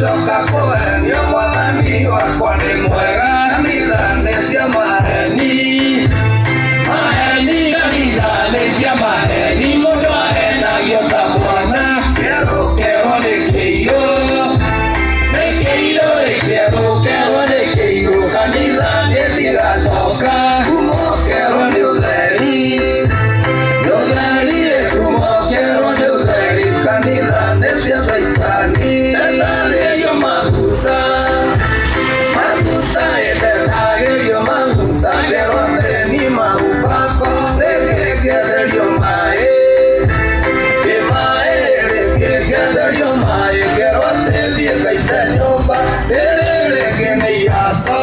Ndigũcoka kũhenio mwathani wakwa nĩ mwega kanitha nĩ cia maheni maheni kanitha nĩ cia maheni mũndũ ahenagio ta mwana kĩerũ kerwo nĩ kĩirũ nĩ kĩirũ kĩerũ kerwo nĩ kĩirũ kanitha nĩ ndigacoka kumo kerwo nĩ ũtheri nĩ ũtheri kumo kerwo nĩ ũtheri kanitha nĩ cia caitani ndendagĩrio maguta maguta ndendagĩrio maguta ngerwo atĩrĩ ni maupako rĩngĩ ngĩenderio maĩ ĩ maĩ rĩngĩ ngĩenderio maĩ ngerwo atĩ thiĩ ngaite nyũmba rĩrĩ rĩngĩ nĩ ihato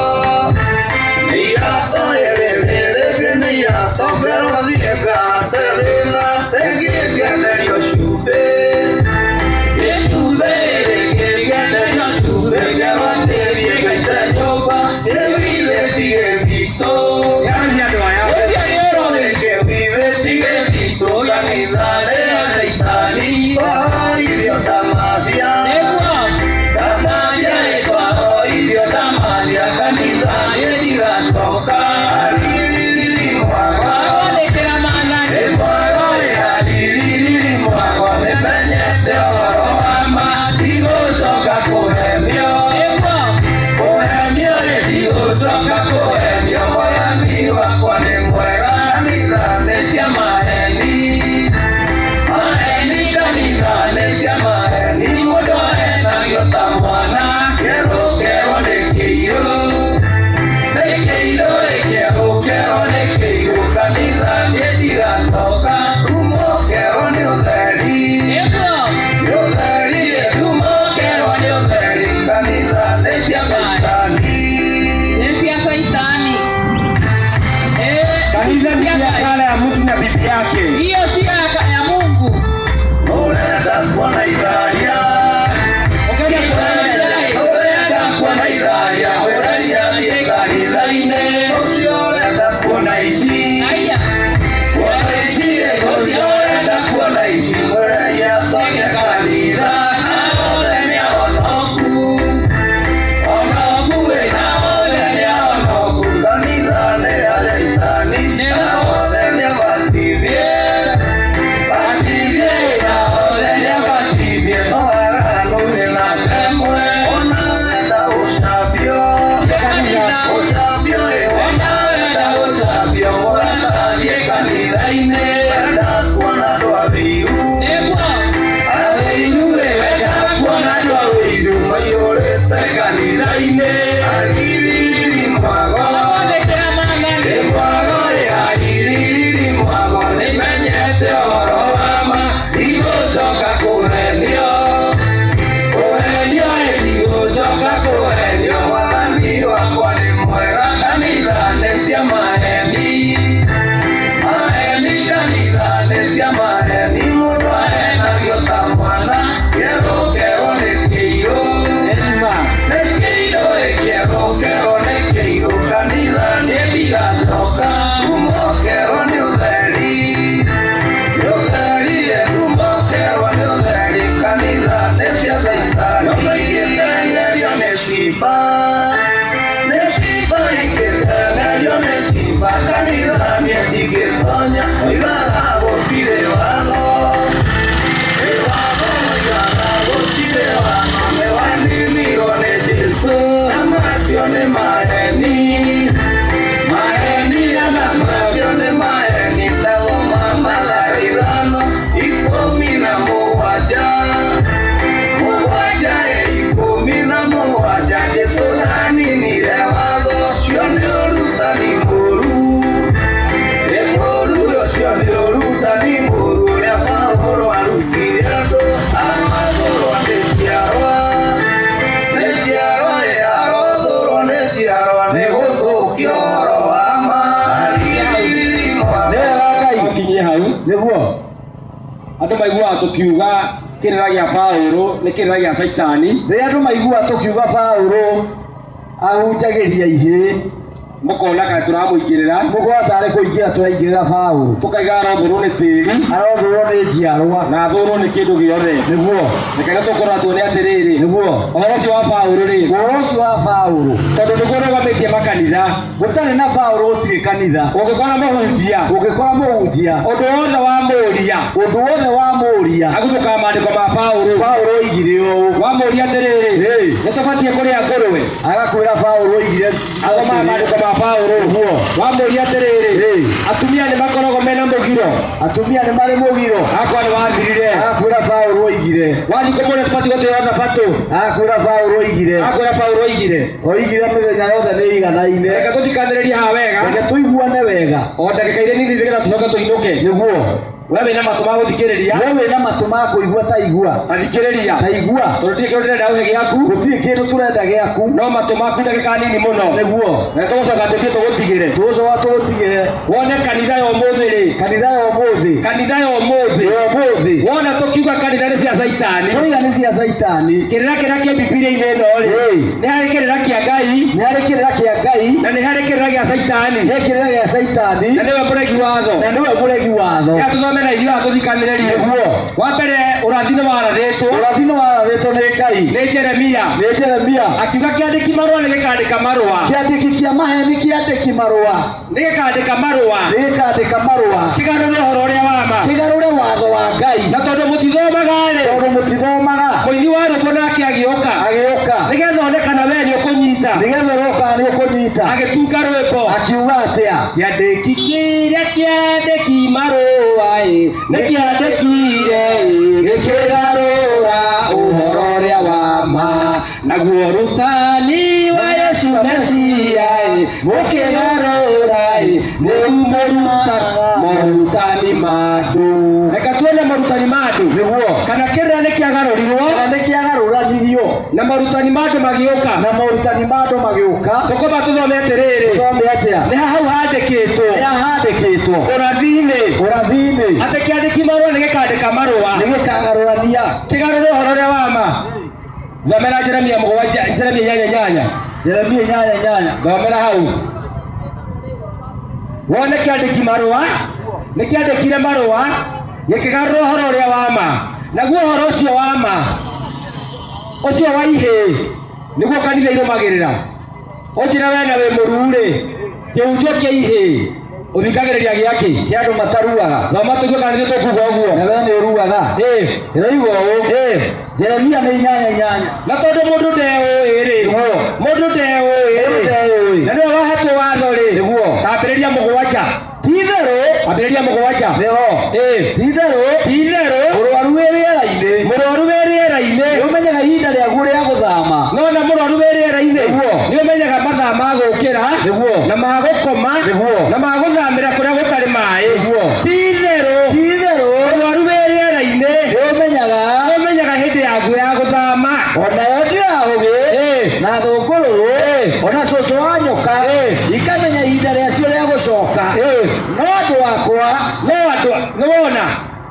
nĩ ihato rĩrĩ rĩngĩ nĩ ihato ngerwo thiĩ ngahate thĩna rĩngĩ ngĩenderio cumbĩ ĩcumbĩ rĩngĩ ngĩenderio cumbĩ ngerwo atĩ thiĩ ngaite nyũmba ĩgithĩ tigĩthitũ kanitha nĩ ya caitani twahoithio ndamathia ndamathia twahoithio ndamathia kanitha nĩ ndigacoka ririri mwagwa nĩ mwagwa ririri mwagwa nĩmenyete ũhoro wa ma ndigũcoka kũhenio kũhenio ndigũcoka kũhenio mwathani wakwa nĩ mwega kanitha nĩ cia maheni maheni kanitha nĩ cia maheni mũndũ ahenagio ta mwana kĩerũ kerwo nĩ kĩirũ nĩ kĩirũ kĩerũ kerwo nĩ kĩirũ kanitha nĩ ndigacoka rumo kerwo nĩ ũtheri nĩ ũtheri rumo kerwo nĩ ũtheri kanitha nĩ cia caitani. Nĩ cia caitani. Kanitha ni biashara ya mtu na bibi yake. Hiyo si ya Mungu. Ũrenda kuona itharia Ukaja kuona ũrenda kuona itharia ũreria thiĩ kanitha-inĩ ũcio ũrenda kuona ici Haya. kuona ici ũcio ũrenda kuona ici ũreria tonye kanitha na othe nĩ ahonoku onoku na othe nĩ ahonoku kanitha nĩ ya caitani na othe nĩ abatithie batithie na othe nĩ abatithie no aganu nĩ namba ĩmwe ona wenda gũcambio Kanitha. gũcambio ĩ ona wenda gũcambio mũratathiĩ kanitha-inĩ wenda kuona andũ athĩiru Nĩguo. athĩiru ĩ wenda kuona andũ athĩiru maiyũrĩte kanitha-inĩ aririri mwago Gwathĩkĩra maathani. nĩ mwago ĩ aririri mwago nĩmenyete ũhoro wa ma ndigũcoka kũhenio kũhenio ĩ ndigũcoka kũhenio mwathani wakwa nĩ mwega kanitha nĩ cia maheni maheni kanitha nĩ cia maheni mũndũ ahenagio ta mwana kĩerũ kerwo nĩ kĩirũ Elima. nĩ kĩirũ ĩ kĩerũ kerwo nĩ kĩirũ kanitha nĩ ndigacoka rumo kerwo nĩ ũtheri nĩ ũtheri rumo kerwo nĩ ũtheri kanitha nĩ cia caitani igĩteng'erio nĩ ciimba nĩ ciimba igĩteng'erio nĩ ciimba kanitha nĩ ndigĩtonya oigaga gũtirĩ watho nĩ watho oigaga gũtirĩ watho nĩ waninirwo nĩ Jesũ na macio nĩ maheni maheni na macio nĩ maheni tathoma Mathayo 5:17 mũgwanja 17 Jesũ ndaninire watho ũcio nĩ ũrutani mũũru nĩ mũũru ũcio nĩ ũrutani mũũru ũrĩa Paũlũ arutire andũ arothũrwo nĩ njiarwa nĩ njiarwa arothũrwo nĩ njiarwa nĩ gũthũkia ũhoro wa ma aririri mwago Nĩ wega Ngai ũkinyie hau nĩguo andũ maiguaga tũkiuga kĩrĩra gĩa Paũlũ nĩ kĩrĩra gĩa caitani. Rĩrĩa andũ maigua tũkiuga Paũlũ ahunjagĩria ihĩĩ Mũkona kana tũramũingĩrĩra. Mũkona tarĩ kũingĩra tũraingĩrĩra Paũlũ. Tũkaiga arothũrwo nĩ tĩri. Arothũrwo nĩ njiarwa. Na athũrwo nĩ kĩndũ gĩothe. Nĩguo. Reke tũkorwo tuone atĩrĩrĩ. Nĩguo. Ũhoro ũcio wa Paũlũ rĩ. Ũhoro ũcio wa Paũlũ. Tondũ nĩguo ũrũgamĩtie makanitha. Gũtarĩ na Paũlũ gũtirĩ kanitha. Ũngĩkora mũhunjia. Ũngĩkora mũhunjia. Ũndũ wothe wa mũũria. Ũndũ wothe wa mũũria. Aguthũkaga maandĩko ma Paũlũ. Paũlũ oigire ũũ. Wamũũria atĩrĩrĩ. Ĩĩ. Nĩtũbatiĩ kũrĩa ngũrwe. Agakwĩra Paũlũ oigire. Athomaga maandĩko ma Paũlũ. Nĩguo. Wamũũria atĩrĩrĩ. Ĩĩ. Atumia nĩ makoragwo mena mũgiro. Atumia nĩ marĩ mũgiro. Akwa nĩ wathirire. Agakwĩra Paũlũ oigire. Wathiĩ kũmũria tũbatiĩ gũtĩo thabatũ. Agakwĩra Paũlũ oigire. Akwĩra Paũlũ oigire. Oigire mĩthenya yothe nĩ ĩiganaine. Reke tũthikanĩrĩrie haha wega. Reke tũiguane wega. O ndagĩka iria nini nĩgetha tũcoke tũinũke. Nĩguo. We wĩna matũ ma gũthikĩrĩria. We wĩna matũ ma kũigua ta igua. Ta thikĩrĩria. Ta igua. Tondũ ndirĩ kĩndũ ndĩrenda ũhe gĩaku. Gũtirĩ kĩndũ tũrenda gĩaku. No matũ maku ndagĩka nini mũno. Nĩguo. Na tũgũcoka tũthiĩ tũgũtigĩre. Tũgũcoka tũgũtigĩre. Wone kanitha ya ũmũthĩ rĩ. Kanitha ya ũmũthĩ. Kanitha ya ũmũthĩ. Ya ũmũthĩ. Wona tũkiuga kanitha nĩ cia Caitani. Tũiga nĩ cia Caitani. Kĩrĩra kĩrĩa kĩ Bibilia-inĩ ĩno rĩ. Ĩĩ. Nĩ harĩ kĩrĩra kĩa Ngai. Nĩ harĩ kĩrĩra kĩa Ngai. Na nĩ harĩ kĩrĩra gĩa Caitani. He kĩrĩra gĩa Caitani. Na nĩwe mũregi watho. Na nĩwe mũregi watho. Reke tũthome na ithuĩ haha tũthikanĩrĩrie. Nĩguo. Wa mbere ũrathi nĩ warathĩtwo. Ũrathi nĩ warathĩtwo nĩ Ngai. Nĩ Jeremia. Nĩ Jeremia. Akiuga kĩandĩki marũa nĩ gĩkandĩka marũa. Kĩandĩki kĩa maheni kĩandĩki marũa. Nĩ gĩkandĩka marũa. Nĩ gĩkandĩka marũa. Kĩgarũre ũhoro ũrĩa wa ma. Kĩgarũre watho wa Ngai. Na tondũ mũtithomaga rĩ. Tondũ mũtithomaga. Mũini wa rwĩmbo nake agĩũka. Agĩũka. Nĩgetha one kana we nĩ ũkũnyita. Nĩgetha one kana nĩ ũkũnyita. Agĩtunga rwĩmbo. Akiuga atĩa? Kĩandĩki kĩrĩa kĩandĩki marũa ĩ, nĩ kĩandĩkire ĩ, gĩkĩgarũra ũhoro ũrĩa wa ma. Naguo ũrutani wa Yesu Mesia ĩ, mũkĩgarũra ĩ, nĩu mũrutaga morutani ma andũ. Reke tuone morutani ma andũ. Nĩguo. Kana kĩrĩra nĩ kĩagarũrirwo. Kana nĩ kĩagarũranirio. Na morutani ma andũ magĩũka. Na morutani ma andũ magĩũka. Tũkwamba tũthome atĩrĩrĩ. Tũthome atĩa? Nĩ hau handĩkĩtwo. Nĩ handĩkĩtwo. Ũrathi-inĩ. Ũrathi-inĩ. Atĩ kĩandĩki marũa nĩ gĩkandĩka marũa. Nĩ gĩkagarũrania. Kĩgarũre ũhoro ũrĩa wa ma. Thomera Jeremia mũgwanja, Jeremia inyanya inyanya. Jeremia inyanya inyanya. Thomera hau. Wone kĩandĩki marũa, nĩ kĩandĩkire marũa, gĩkĩgarũra ũhoro ũrĩa wa ma. Naguo ũhoro ũcio wa ma, ũcio wa ihĩĩ, nĩguo kanitha irũmagĩrĩra. Ũnjĩre we na wĩ mũruu rĩ, kĩhunjio kĩa ihĩĩ, ũthikagĩrĩria gĩakĩ? Kĩa andũ mataruaga. Thoma tũigue kana nĩthuĩ tũkuga ũguo. Na we nĩ ũruaga. Ĩĩ. Ĩroiga ũũ. Ĩĩ. Jeremia nĩ inyanya inyanya. Na tondũ mũndũ ndeũĩ rĩ. Nĩguo. Mũndũ ndeũĩ rĩ. Mũndũ ndeũĩ. Na nĩwe wahetwo watho rĩ. Nĩguo. Tambĩrĩria mũgwanja. Ti-itherũ. Ambĩrĩria mũgwanja. Nĩho. Ĩĩ. Ti-itherũ. Ti-itherũ. Mũrwaru wĩ rĩera-inĩ. Mũrwaru wĩ rĩera-inĩ. Nĩũmenyaga ihinda rĩaguo rĩa gũthama. Nona mũrwaru wĩ rĩera-inĩ. Nĩguo. Nĩũmenyaga mathaa ma gũkĩra. Nĩguo. Na ma gũkoma. Nĩguo. Na ma gũthamĩra kũrĩa gũtarĩ maĩ. Nĩguo. Ti-itherũ. Ti-itherũ. Mũrwaru wĩ rĩera-inĩ. Nĩũmenyaga. Nĩũmenyaga hĩndĩ yaguo ya gũthama. Onayo ndirahũgĩ. Ĩĩ. Na thũngũrũrũ. Ĩĩ. Ona cũcũ wa nyoka. Ĩĩ. Ikamenya ihinda rĩacio rĩa gũcoka. Ĩĩ. No andũ akwa. No andũ, nĩwona?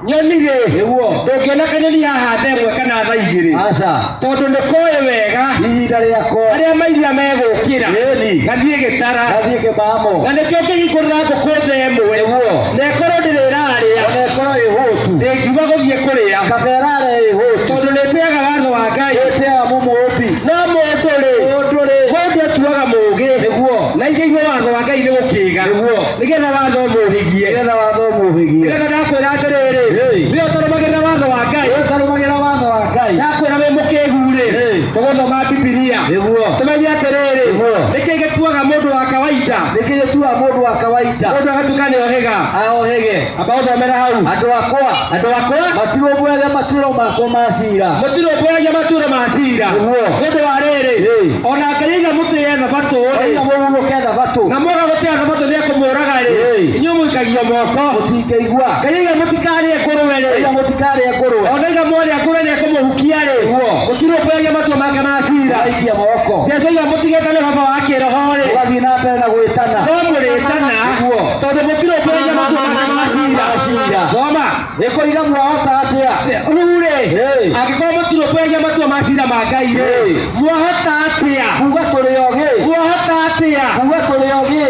Nyoni rĩ. Nĩguo. Ndũngĩona kanyoni haha thaa ĩmwe kana thaa igĩrĩ. Aca. Tondũ nĩkoĩ wega. Ihinda rĩako. Arĩa mairia megũkĩra. Ĩni. Gathiĩ gĩtara. Gathiĩ kĩmamo. Na nĩkĩo ngĩhingũrĩra ngũkũ thaa ĩmwe. Nĩguo. Na ĩkorwo ndĩrĩ ĩrarĩa. Ona ĩkorwo ĩhũtu. Ndĩngiuga gũthiĩ kũrĩa. Kaba ĩrarĩa ĩhũtu. Tondũ nĩĩtĩaga watho wa Ngai. Nĩĩtĩaga mũmũmbi. No mũndũ rĩ. Mũndũ rĩ. Mũndũ atuaga mũũgĩ. Nĩguo. Na ingĩigua watho wa Ngai nĩ gũkĩga. Nĩguo. Nĩgetha watho ũmũhĩgie. Nĩgetha watho ũmũhĩgie. Nĩgetha ndakwĩra atĩrĩrĩ. Ĩĩ. Nĩwe ũtarũmagĩrĩra watho wa Ngai. Nĩwe ũtarũmagĩrĩra watho wa Ngai. Ndakwĩra wĩ mũkĩgu rĩ. Ĩĩ. Tũgũthoma Bibilia. Nĩguo. Tũmenye atĩrĩrĩ. Nĩguo. Nĩkĩ gĩtuaga mũndũ wa kawaida? Nĩkĩ gĩtuaga mũndũ wa kawaida? Mũndũ agatuĩka nĩ ohĩga. Aohĩge. Amba ũthomere hau. Andũ akwa. Andũ akwa. Matirũmbũyagia matuĩro makwa ma ciira. Mũtirũmbũyagia matuĩro ma ciira. Nĩguo. Nĩ ũndũ wa rĩrĩ. Ĩĩ. Ona Ngai aiga mũtĩe thabatũ rĩ. Oiga mũhurũke thabatũ. Na mwaga gũtĩa thabatũ nĩekũmũraga rĩ. Ĩĩ. Inyuĩ mũikagio moko. Mũtingĩigua. Ngai aiga mũtikarĩe ngũrwe rĩ. Oiga mũtikarĩe ngũrwe. Ona aiga mwarĩa ngũrwe nĩekũmũhukia rĩ. Nĩguo. Mũtirũmbũyagia matua make ma ciira. Mũgaikia moko. Jesu aiga mũtigetane baba wa kĩroho rĩ. Mũgathiĩ na mbere na gwĩtana. No mũrĩtana. Nĩguo. Tondũ mũtirũmbũyagia matua make ma ciira. Ma ciira. Thoma. Nĩkũiga mwahota atĩa? Rĩu rĩ. Ĩĩ. Angĩkorwo mũtirũmbũyagia matua ma ciira ma Ngai rĩ. Ĩĩ. Mwahota atĩa? Kuga tũrĩ ogĩ. Mwahota atĩa? Kuga tũrĩ ogĩ.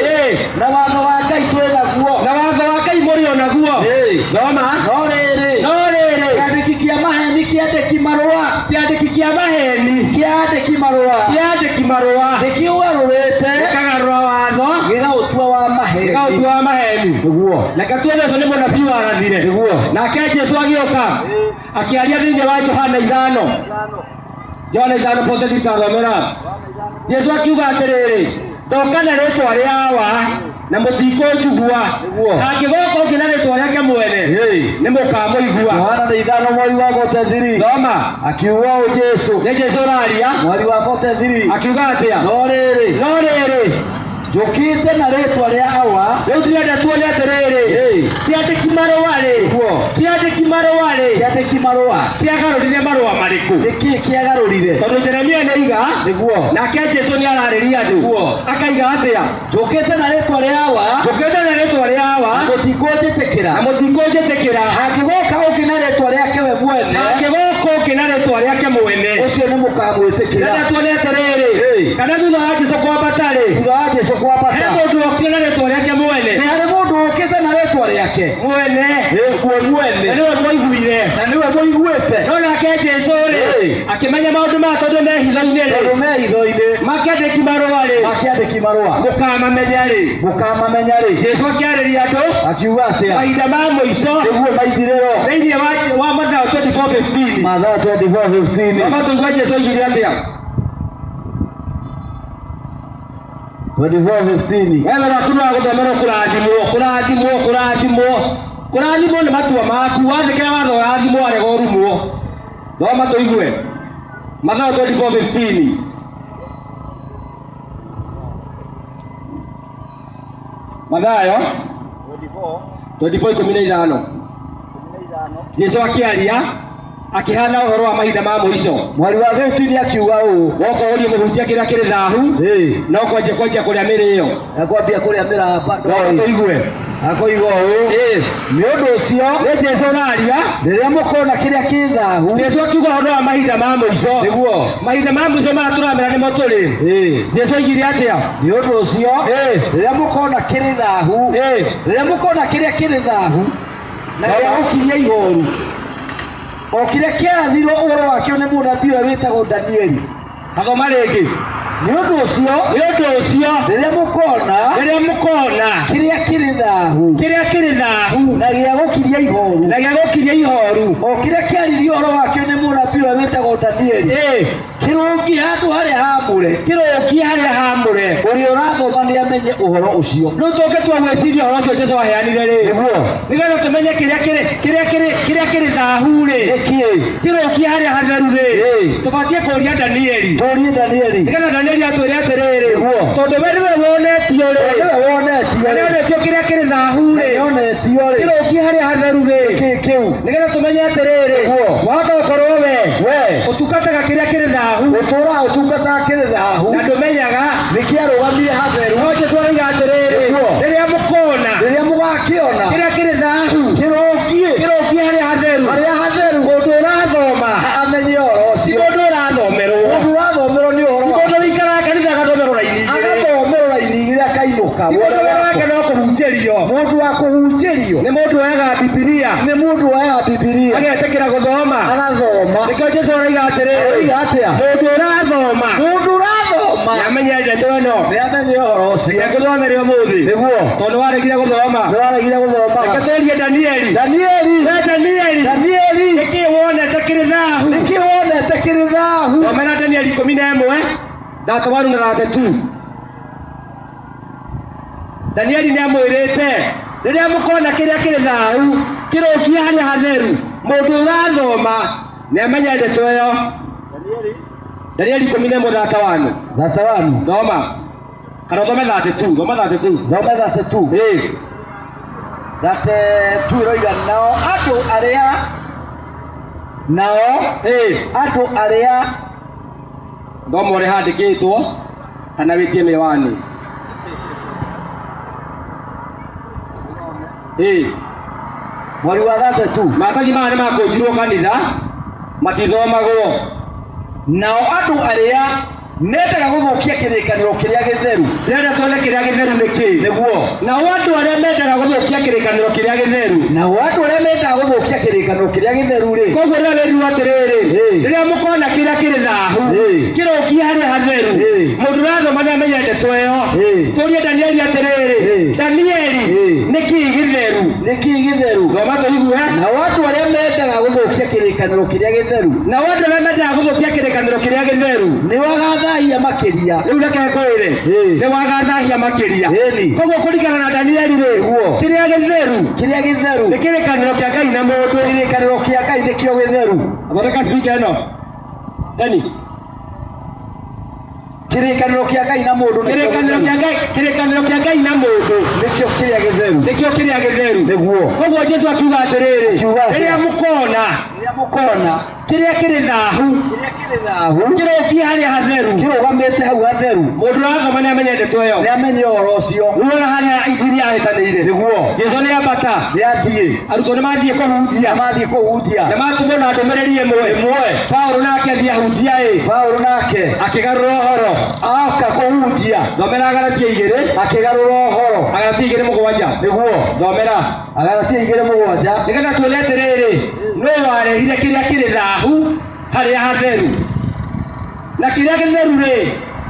Kĩandĩki kĩa maheni Kĩandĩki marũa. Kĩandĩki marũa Nĩkĩũgarũrĩte. Gĩkagarũra watho Gĩgaũtua wa maheni. Gĩkaũtua wa maheni. Nĩguo. Reke tuone ũcio nĩ mũnabii warathire. Nĩguo. Nake Jesũ agĩũka akĩaria thĩinĩ wa Johana 5. Johana 5:43 tathomera. Jesũ akiuga atĩrĩrĩ, ndoka na rĩtwa rĩa Awa na mũtikũnjigua. Nĩguo. Angĩgoka ũngĩ na rĩtwa rĩake mwene Ĩĩ. nĩ mũkamũigua. Yohana nĩ 5 mweri wa 43. Thoma. Akiuga ũũ Jesũ. Nĩ Jesũ ũraria. Mweri wa 43. Akiuga atĩa? No rĩrĩ. No rĩrĩ. Njũkĩte na rĩtwa rĩa Awa. Rĩu ndĩrenda tuone atĩrĩrĩ. Ĩĩ. Kĩandĩki marũa rĩ. Nĩguo. Kĩandĩki marũa rĩ. Kĩandĩki marũa. Kĩagarũrire marũa marĩkũ? Nĩkĩĩ kĩagarũrire? Tondũ Jeremia nĩaiga. Nĩguo. Nake Jesũ nĩararĩria andũ. Nĩguo. Akaiga atĩa? Njũkĩte na rĩtwa rĩa Awa. Njũkĩte na rĩtwa rĩa Awa. Mũtikũnjĩtĩkĩra. Na mũtikũnjĩtĩkĩra. Angĩgoka ũngĩ na rĩtwa rĩake we mwene. Angĩgoka ũngĩ na rĩtwa rĩake mwene. Ũcio nĩ mũkamwĩtĩkĩra. Ndĩrenda tuone atĩrĩrĩ. Ĩĩ. Kana thutha wa Jesũ kwambata rĩ. Thutha wa Jesũ kwambata. He mũndũ okire na rĩtwa rĩake mwene. Nĩ harĩ mũndũ ũkĩte na rĩtwa rĩake. Mwene. We mwene. Na nĩwe mwaiguire. Na nĩwe mũiguĩte. No nake Jesũ rĩ. Ĩĩ. Akĩmenya maũndũ maya tondũ me hitho-inĩ rĩ. Tondũ me hitho-inĩ. Makĩandĩki marũa rĩ. Makĩandĩki marũa. Mũkamamenya rĩ. Mũkamamenya rĩ. Jesũ akĩarĩria andũ. Akiuga atĩa? Mahinda ma mũico. Nĩguo maithirĩro. Thĩinĩ wa Mathayo 24:15. Mathayo 24:15. Thoma tũigue Jesũ oigire atĩa? 24:15. Wewe waku no agũthomerwo kũrathimwo, kũrathimwo, kũrathimwo. Kũrathimwo nĩ matua maku. Wathĩkĩra watho ũrathimwo, warega ũrumwo. Thoma tũigue. Mathayo 24:15. Mathayo 24:15. Jesũ akĩaria akĩhana ũhoro wa mahinda ma mũico. Mweri wa 15 akiuga ũũ. Woka ũrie mũhunjia kĩrĩa kĩrĩ thahu. Ĩĩ. No kwanjia kũrĩa mĩrĩo. Akwambia kũrĩa mĩramba. No tũigue. Akoiga ũũ. Ĩĩ. Nĩ ũndũ ũcio. Nĩ Jesũ ũraria. Rĩrĩa mũkona kĩrĩa kĩ thahu. Jesũ akiuga ũhoro wa mahinda ma mũico. Nĩguo. Mahinda ma mũico maya tũramera nĩmo tũrĩ. Ĩĩ. Jesũ oigire atĩa? Nĩ ũndũ ũcio. Ĩĩ. Rĩrĩa mũkona kĩrĩ thahu. Ĩĩ. Rĩrĩa mũkona kĩrĩa kĩrĩ thahu. Na gĩa gũkiria ihoru. O kĩrĩa kĩarathirwo ũhoro wakĩo nĩ mũnabii ũrĩa wĩtagwo Danieli. Thoma rĩngĩ. Nĩ ũndũ ũcio. Nĩ ũndũ ũcio. Rĩrĩa mũkona. Rĩrĩa mũkona. Kĩrĩa kĩrĩ thahu. Kĩrĩa kĩrĩ thahu. Na gĩa gũkiria ihoru. Na gĩa gũkiria ihoru. O kĩrĩa kĩaririo ũhoro wakĩo nĩ mũnabii ũrĩa wĩtagwo Danieli. Ĩĩ. Kĩrũngiĩ handũ harĩa haamũre. Kĩrũngiĩ harĩa haamũre. Ũrĩa ũrathoma nĩamenye ũhoro ũcio. Rĩu tũngĩtua gwĩciria ũhoro ũcio Jesũ aheanire rĩ. Nĩguo. Nĩgetha tũmenye kĩrĩa kĩrĩ thahu rĩ. Nĩkĩĩ? Kĩrũngiĩ harĩa hatheru rĩ. Ĩĩ. Tũbatiĩ kũũria Danieli. Tũũrie Danieli. Nĩgetha Danieli atwĩre atĩrĩrĩ. Nĩguo. Tondũ we nĩwe wonetio rĩ. Nĩwe wonetio rĩ. Nĩwonetio kĩrĩa kĩrĩ thahu rĩ. Nĩonetio rĩ. Kĩrũngiĩ harĩa hatheru rĩ. Nĩkĩĩ kĩu? Nĩgetha tũmenye atĩrĩrĩ. Nĩguo. Wahota gũkorwo we. We. Ũtungataga kĩrĩa kĩrĩ thahu. Ũtũũraga ũtungataga kĩrĩ thahu. Na ndũmenyaga. Nĩkĩarũgamire hatheru. No Jesũ aroiga atĩrĩrĩ. Nĩguo. Rĩrĩa mũkona. Rĩrĩa mũgakĩona. Kĩrĩa kĩrĩ thahu. Kĩrũngiĩ. Kĩrũngiĩ harĩa hatheru. Harĩa hatheru. Mũndũ ũrathoma. Amenye ũhoro ũcio. Ti mũndũ ũrathomerwo. Mũndũ ũrathomerwo nĩ ũhoro Ti wa. mũndũ ũikaraga kanitha agathomerwo raini igĩrĩ. Agathomerwo raini igĩrĩ akainũka. Ti mũndũ wĩra wake no kũhunjĩrio. Mũndũ wa kũhunjĩrio. Nĩ mũndũ woyaga Bibilia. Nĩ mũndũ woyaga Bibilia. Agetĩkĩra gũthoma. Agathoma. Nĩkĩo Jesũ aroiga atĩrĩrĩ. Aroiga atĩa? Mũndũ ũrathoma. Mũndũ ũrathoma. Nĩamenye ndeto ĩno. Nĩamenye ũhoro ũcio. Reke ngũthomere ũmũthĩ. Nĩguo. Tondũ nĩwaregire gũthoma. Nĩwaregire gũthoma. Reke tũrie Danieli. Danieli. We Danieli. Danieli. Nĩkĩĩ wonete kĩrĩ thahu? Nĩkĩĩ wonete kĩrĩ thahu? Thomera Danieli 11 31 na 32. Danieli nĩamwĩrĩte rĩrĩa mũkona kĩrĩa kĩrĩ thahu kĩrũngiĩ harĩa hatheru mũndũ ũrathoma nĩamenye ndeto ĩyo. Danieli 11:31. 31. Thoma. Kana ũthome 32, thoma 32. Thome 32. Ĩĩ. 32 ĩroiga nao andũ arĩa nao Ĩĩ. andũ arĩa Thoma ũrĩa handĩkĩtwo kana wĩtie mĩwani. Ĩĩ. Mweri wa 32. Maratathi maya nĩmakũnjirwo kanitha matithomagwo. Nao andũ arĩa Nendaga gũthũkia kĩrĩkanĩro kĩrĩa gĩtheru. Ndĩrenda tuone kĩrĩa gĩtheru nĩ kĩĩ. Nĩguo. Nao andũ arĩa mendaga gũthũkia kĩrĩkanĩro kĩrĩa gĩtheru. Nao andũ arĩa mendaga gũthũkia kĩrĩkanĩro kĩrĩa gĩtheru rĩ, Koguo rĩrĩa wĩrirwo atĩrĩrĩ, Ĩĩ. rĩrĩa mũkona kĩrĩa kĩrĩ thahu Ĩĩ. kĩrũngiĩ harĩa hatheru, Ĩĩ. mũndũ ũrathoma nĩ amenye ndeto ĩyo. Ĩĩ. Tũrie Danieli atĩrĩrĩ, Ĩĩ. Danieli, Ĩĩ. nĩ kĩĩ gĩtheru? Nĩ kĩĩ gĩtheru? Thoma tũigue. Nao andũ arĩa mendaga gũthũkia kĩrĩkanĩro kĩrĩa gĩtheru, Nao andũ arĩa mendaga gũthũkia kĩrĩkanĩro kĩrĩa gĩtheru, nĩ wagathahia makĩria. Rĩu reke ngwĩre, Ĩĩ. nĩ wagathahia makĩria. Ĩni. Koguo kũringana na Danieli rĩ, Nĩguo. kĩrĩa gĩtheru Kĩrĩa gĩtheru, nĩ kĩrĩkanĩro kĩa Ngai na mũndũ. Kĩrĩkanĩro kĩa Ngai nĩkĩo gĩtheru. Thondeka speaker ĩno. Dani, Kĩrĩkanĩro kĩa Ngai na mũndũ nĩkĩo kĩrĩkanĩro gĩtheru. kĩa Ngai, kĩrĩkanĩro kĩa Ngai na mũndũ Nĩkĩo kĩrĩa gĩtheru. Nĩkĩo kĩrĩa gĩtheru. Nĩguo. Koguo Jesu akiuga atĩrĩrĩ, Akiuga atĩa? rĩrĩa mũkona Rĩrĩa mũkona kĩrĩa kĩrĩ thahu kĩrĩa kĩrĩ thahu kĩrũngiĩ harĩa hatheru, kĩrũgamĩte hau hatheru, mũndũ ũrathoma nĩ amenye ndeto ĩyo. Nĩ amenye ũhoro ũcio. Rĩu ona harĩa injiri yahĩtanĩire. Nĩguo. Jesu nĩ ambata, Nĩ athiĩ. Arutwo nĩ mathiĩ kũhunjia, Mathiĩ kũhunjia. Nĩ matũmwo na ndũmĩrĩri ĩmwe. Ĩmwe. Paulo nake athiĩ ahunjia ĩ, Paulo nake akĩgarũra ũhoro. Aoka kũhunjia, Thomera Agalatia 2, akĩgarũra ũhoro. Agalatia 2:7. Nĩguo. Thomera. Agalatia 2:7. Nĩgetha tuone atĩrĩrĩ, nũ warehire kĩrĩa kĩrĩ thahu harĩa hatheru? Na kĩrĩa gĩtheru rĩ,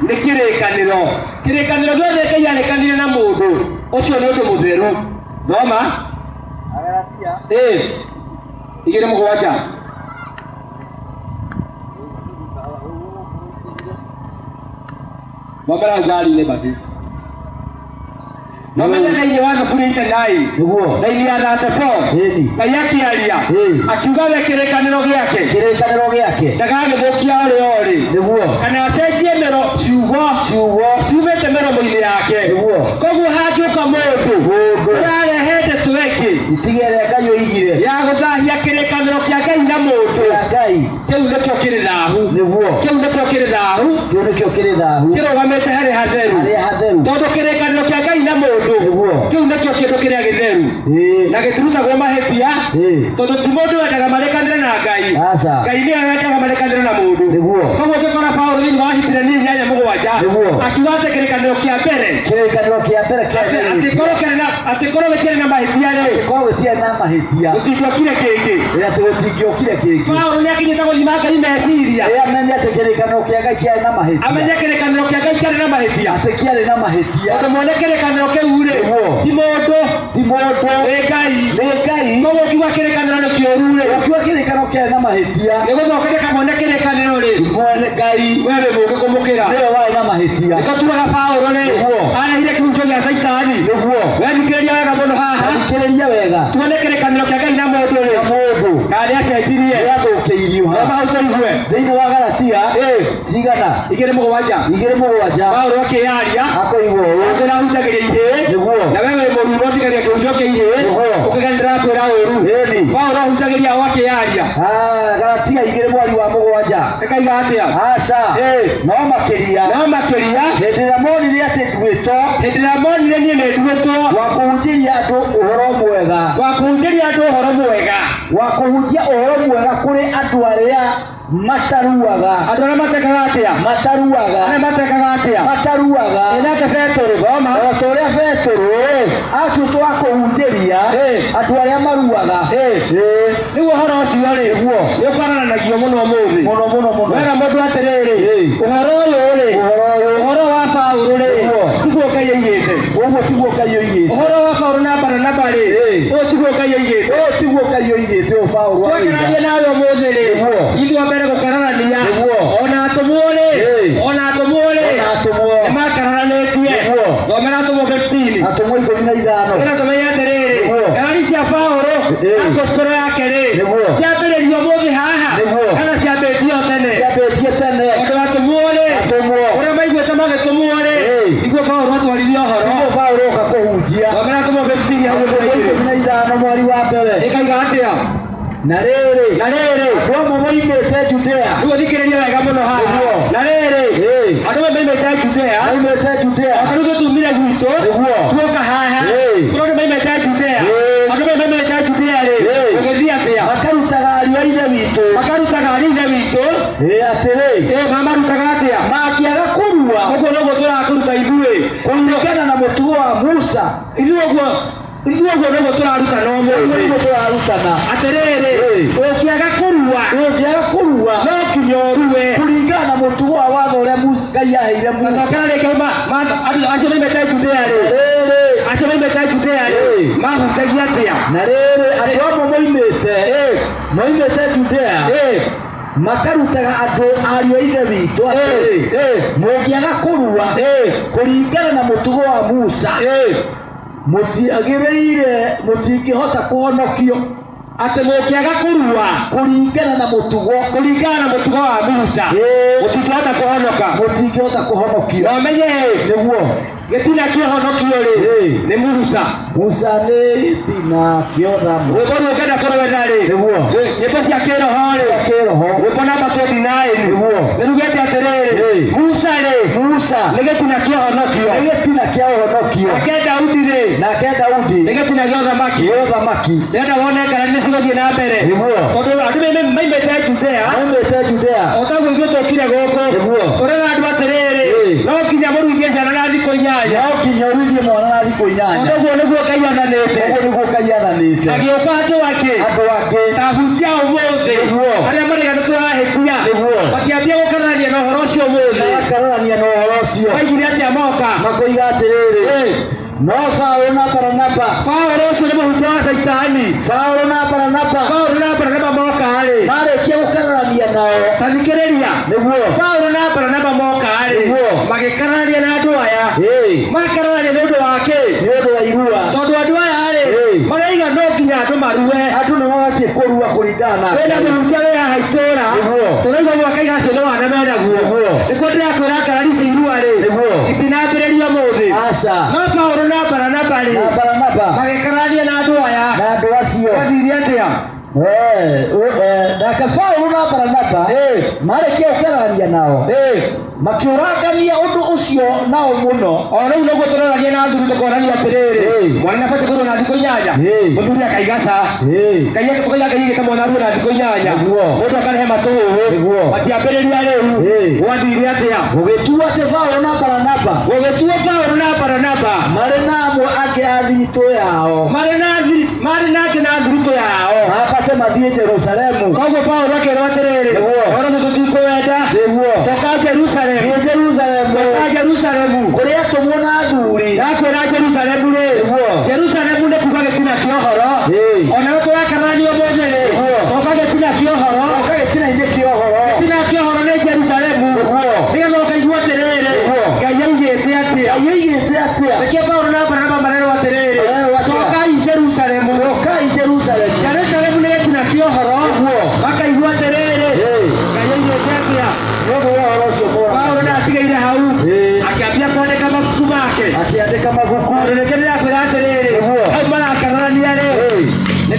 nĩ kĩrĩkanĩro. Kĩrĩkanĩro gĩothe Ngai arĩkanire na mũndũ, ũcio nĩ ũndũ mũtheru. Thoma. Agalatia Ĩ, 2:7. Thomera hau ngari-inĩ basi. Thomera thĩinĩ wa Thaburi 89. Nĩguo. Thĩinĩ ya 34. Ĩni. Ngai akĩaria, Ĩĩ. Akiuga we kĩrĩkanĩro gĩake Kĩrĩkanĩro gĩake ndagagĩthũkia orĩ orĩ, Nĩguo. Kana acenjie mĩro ciugo Ciugo ciumĩte mĩromo-inĩ yake. Nĩguo. Koguo hangĩũka mũndũ Mũndũ. ũrarehe ndeto ĩngĩ Itiga ĩrĩa Ngai oigire ya gũthahia kĩrĩkanĩro kĩa Ngai na mũndũ, ya Ngai, kĩu nĩkĩo kĩrĩ thahu. Nĩguo. Kĩu nĩkĩo kĩrĩ thahu Kĩu nĩkĩo kĩrĩ thahu kĩrũgamĩte harĩa hatheru, harĩa hatheru. Tondũ kĩrĩkanĩro kĩa Ngai na mũndũ, Nĩguo. Kĩu nĩkĩo kĩndũ kĩrĩa gĩtheru Ĩĩ. na gĩtirutagwo mahĩtia, Ĩĩ. Tondũ ti mũndũ wendaga marĩkanĩre na Ngai. Aca. Ngai nĩwe wendaga marĩkanĩre na mũndũ. Nĩguo. Koguo ũngĩkora Paulo thĩinĩ wa Ahibirania 8:7, Nĩguo. Akiuga atĩ kĩrĩkanĩro kĩa mbere, Kĩrĩkanĩro kĩa mbere atĩ korwo kĩarĩ na, atĩ korwo gĩtiarĩ na mahĩtia rĩ, korwo gĩtiarĩ na mahĩtia, gũtingĩokire kĩngĩ. Ĩ, atĩ gũtingĩokire kĩngĩ. Paulo nĩ akinyĩte gũthima Ngai meciria, Ĩ, amenye atĩ kĩrĩkanĩro kĩa Ngai kĩarĩ na mahĩtia, amenye kĩrĩkanĩro kĩa Ngai kĩarĩ na mahĩtia, atĩ kĩarĩ na mahĩtia. Tondũ mwene kĩrĩkanĩro kĩu rĩ, Nĩguo. Ti mũndũ, Ti mũndũ, nĩ Ngai. Nĩ Ngai. Koguo ũkiuga kĩrĩkanĩro nĩ kĩũru rĩ, Ũkiuga kĩrĩkanĩro kĩarĩ na mahĩtia, nĩ gũthondeka mwene kĩrĩkanĩro rĩ, mwene Ngai we wĩ mũũgĩ kũmũkĩra. Nĩwe warĩ na mahĩtia. Nĩkĩo tugaga Paulo rĩ, Nĩguo. arehire kĩhunjio gĩa Caitani. Nĩguo. We thikĩrĩria wega mũno haha, Thikĩrĩria wega. Tuone kĩrĩkanĩro kĩa Ngai na mũndũ rĩ, Na mũndũ na nĩ acenjirie. Nĩ athũkĩirio Thoma ha hau tũigue. Thĩinĩ wa Galatia Ĩ, cigana? 2:7. 2:7. Paulo akĩyaria, Akoigwo ũũ. Ndĩrahunjagĩria ihĩĩ, Nĩguo. Na we wĩ mũruo ndigaria kĩhunjio kĩa ihĩĩ, Nĩguo. Ũkĩga nĩndĩrakwĩra ũru. Ĩni. Paulo ahunjagĩria o akĩyaria. Ah, Galatia 2:7. Ĩkaiga atĩa? Aca. Ĩ. No makĩria, No makĩria, hĩndĩ ĩrĩa monire atĩ nduĩtwo hĩndĩ ĩrĩa monire niĩ nĩ nduĩtwo wa kũhunjĩria andũ ũhoro mwega, wa kũhunjĩria andũ ũhoro mwega, wa kũhunjia ũhoro mwega kũrĩ andũ arĩa mataruaga, Andũ arĩa matekaga atĩa? Mataruaga. Arĩa matekaga atĩa? Mataruaga. Ĩ nake Petero, thoma. O ta ũrĩa Petero atuĩtwo wa kũhunjĩria Ĩ. andũ arĩa maruaga. Ĩ. Ĩ. Rĩu ũhoro ũcio rĩ, Nĩguo. Nĩ ũkwararanagia mũno ũmũthĩ. Mũno mũno mũno. Wera mũndũ atĩrĩrĩ, Ĩ. ũhoro ũyũ rĩ, Ũhoro ũyũ. Ũhoro wa Paulo rĩ, Nĩguo. Tiguo Ngai aigĩte. Ũguo tiguo Ngai oigĩte. Ũhoro wa Paulo na Baranaba rĩ, Ĩ. ũyũ tiguo Ngai aigĩte. Ũyũ tiguo Ngai oigĩte, ũyũ Paulo Twakarania aroiga. nawe ũmũthĩ rĩ, Nĩguo. ithuĩ a mbere gũkararania, Nĩguo. Ona atũmwo rĩ, Ĩ. ona atũmwo rĩ, Ona atũmwo. Nĩ makararanĩtie. Nĩguo. Thomera Atũmwo 15. Atũmwo 15. Nĩgetha tũmenye atĩrĩrĩ, Nĩguo. ngarari cia Paulo Ĩ. na gospel yake rĩ, Nĩguo. ciambĩrĩrio ũmũthĩ haha, Nĩguo. kana ciambĩtio tene? Ciambĩtie tene. Tondũ atũmwo rĩ, Atũmwo. ũrĩa maiguĩte magĩtũmwo rĩ, Ĩ. nĩguo Paulo atwarire ũhoro. Nĩguo Paulo oka kũhunjia. Thomera Atũmwo 15 hau Atũmwo ũguo. 15:1. Ĩkaiga atĩa? Na rĩrĩ, Na rĩrĩ, andũ amwe moimĩte Judea, rĩu thikĩrĩria wega mũno haha. Nĩguo. Na rĩrĩ, Ĩ. andũ amwe moimĩte Judea, moimĩte Judea, Ona rĩu tumire gwitũ, Nĩguo. tuoka haha, Ĩ. kũrĩa andũ moimĩte Judea, Ĩ. andũ amwe moimĩte Judea rĩ, Ĩ. ũgĩthiĩ atĩa? Makarutaga ariũ a Ithe witũ, Makarutaga ariũ a Ithe witũ, Atĩrĩ mamarutaga atĩa mangĩaga kũrua ũguo noguo tũrakũruta ithuĩ kũringana na mũtugo wa Musa ithuĩ ũguo noguo tũrarutana ũmũthĩ nĩguo tũrarutana atĩrĩrĩ ũngĩaga kũrua ũngĩaga kũrua no nginya ũrue kũringana na mũtugo wa watho ũrĩa Ngai aheire Musa nacokera rĩngĩ acio maimĩte Judea rĩ acio maimĩte Judea rĩ mahunjagia atĩa na rĩrĩ andũ amwe moimĩte Judea makarutaga andũ ariũ a ithe witũ atĩrĩ mũngĩaga kũrua kũringana na mũtugo wa Musa mũtiagĩrĩire mũtingĩhota kũhonokio atĩ mũngĩaga kũrua kũringana na mũtugo wa Musa mũtingĩhota kũhonoka mũtingĩhota kũhonokio na ũmenye nĩguo gĩtina kĩhonokio rĩ nĩ Musa Musa nĩ gĩtina kĩothamo rwĩmbo rũu ũngĩenda kũrwenda rĩ nĩguo nyĩmbo cia kĩroho rĩ kĩroho rwĩmbo namba 29 nĩguo nĩ rugĩte atĩrĩrĩ Musa rĩ Musa nĩ gĩtina kĩhonokio nĩ gĩtina kĩa ũhonokio nake Daudi rĩ nake Daudi nĩ gĩtina gĩa ũthamaki gĩa ũthamaki ndĩrenda wone kana nĩ cigũthiĩ na mbere nĩguo tondũ andũ maimĩte Judea o taguo ithuĩ tũkire gũkũ nĩguo tũrera andũ atĩrĩrĩ no nginya mũruithie ciana na thikũ 8 no nginya ũruithie mwana na thikũ 8 ũguo nĩguo Ngai athanĩte ũguo nĩguo Ngai athanĩte agĩũka andũ angĩ andũ ta hunjia ũmũthĩ Nĩguo. arĩa marĩga nĩ tũrahĩtia Nĩguo. matiambia gũkararania na ũhoro ũcio ũmũthĩ makararania na ũhoro ũcio maigire atĩa moka makoiga atĩrĩrĩ no Paũlũ na Baranaba Paũlũ ũcio nĩ mũhunjia wa Caitani Paũlũ na Baranaba Paũlũ na Baranaba moka rĩ marĩkia gũkararania nao ta thikĩrĩria nĩguo Paũlũ na Baranaba moka rĩ Nĩguo. magĩkararania na andũ aya makararania nĩ ũndũ wa kĩ nĩ ũndũ wa irua tondũ andũ aya rĩ maraiga no nginya andũ marue andũ nĩ magathiĩ kũrua kũringana na wĩna mũhunjia wĩ haha itũũra Nĩguo. tũraigua gwaka igacio nĩ wana menaguo Nĩguo. nĩkuo ndĩrakwĩra ngarari ici irua rĩ Nĩguo. itinambĩrĩrio ũmũthĩ aca no Paũlũ na Baranaba rĩ na Baranaba magĩkararania na andũ aya na andũ acio gwathire atĩa nake Paũlũ na Baranaba marĩkia gũkararania nao makĩũrangania ũndũ ũcio nao mũno o rĩu noguo tũrorania na athuri tũkonania atĩrĩrĩ mwana nĩabatiĩ kũrua na thikũ 8 mũthuri akaigaca Ngai tũkaiga Ngai aigĩte mwana arue na thikũ 8 Nĩguo. mũndũ akarehe matũhũhũ Nĩguo. matiambĩrĩria rĩu gwathire atĩa gũgĩtua atĩ Paũlũ na Baranaba gũgĩtuo Paũlũ na Baranaba marĩ na amwe angĩ a thiritũ yao marĩ na angĩ na thiritũ yao mambate mathiĩ Jerusalemu koguo Paũlũ akĩrwo atĩrĩrĩ Nĩguo. ũhoro ũcio tũtikũwenda nĩguo coka Jerusalemu thiĩ Jerusalemu coka Jerusalemu kũrĩ atũmwo na athuri ndakwĩra Jerusalemu rĩ Nĩguo. Jerusalemu nĩ kuga gĩtina kĩa ũhoro onawe tũrakararania ũmũthĩ rĩ Nĩguo. coka gĩtina kĩa ũhoro coka gĩtina-inĩ kĩa ũhoro gĩtina kĩa ũhoro nĩ Jerusalemu Nĩguo. nĩgetha ũkaigua atĩrĩrĩ Nĩguo. Ngai augĩte atĩa Ngai aigĩte atĩa nĩkĩo Paũlũ na Baranaba marerwo atĩrĩrĩ Marerwo atĩa? cokai Jerusalemu cokai Jerusalemu Jerusalemu nĩ gĩtina kĩa ũhoro Nĩguo. makaigua atĩrĩrĩ Ngai augĩte atĩa nĩ ũndũ wa ũhoro ũcio Paũlũ ndatigĩire hau akĩambia kwandĩka mabuku make akĩandĩka mabuku tondũ nĩkĩo ndĩrakwĩra atĩrĩrĩ Nĩguo. hau marakararania rĩ nĩ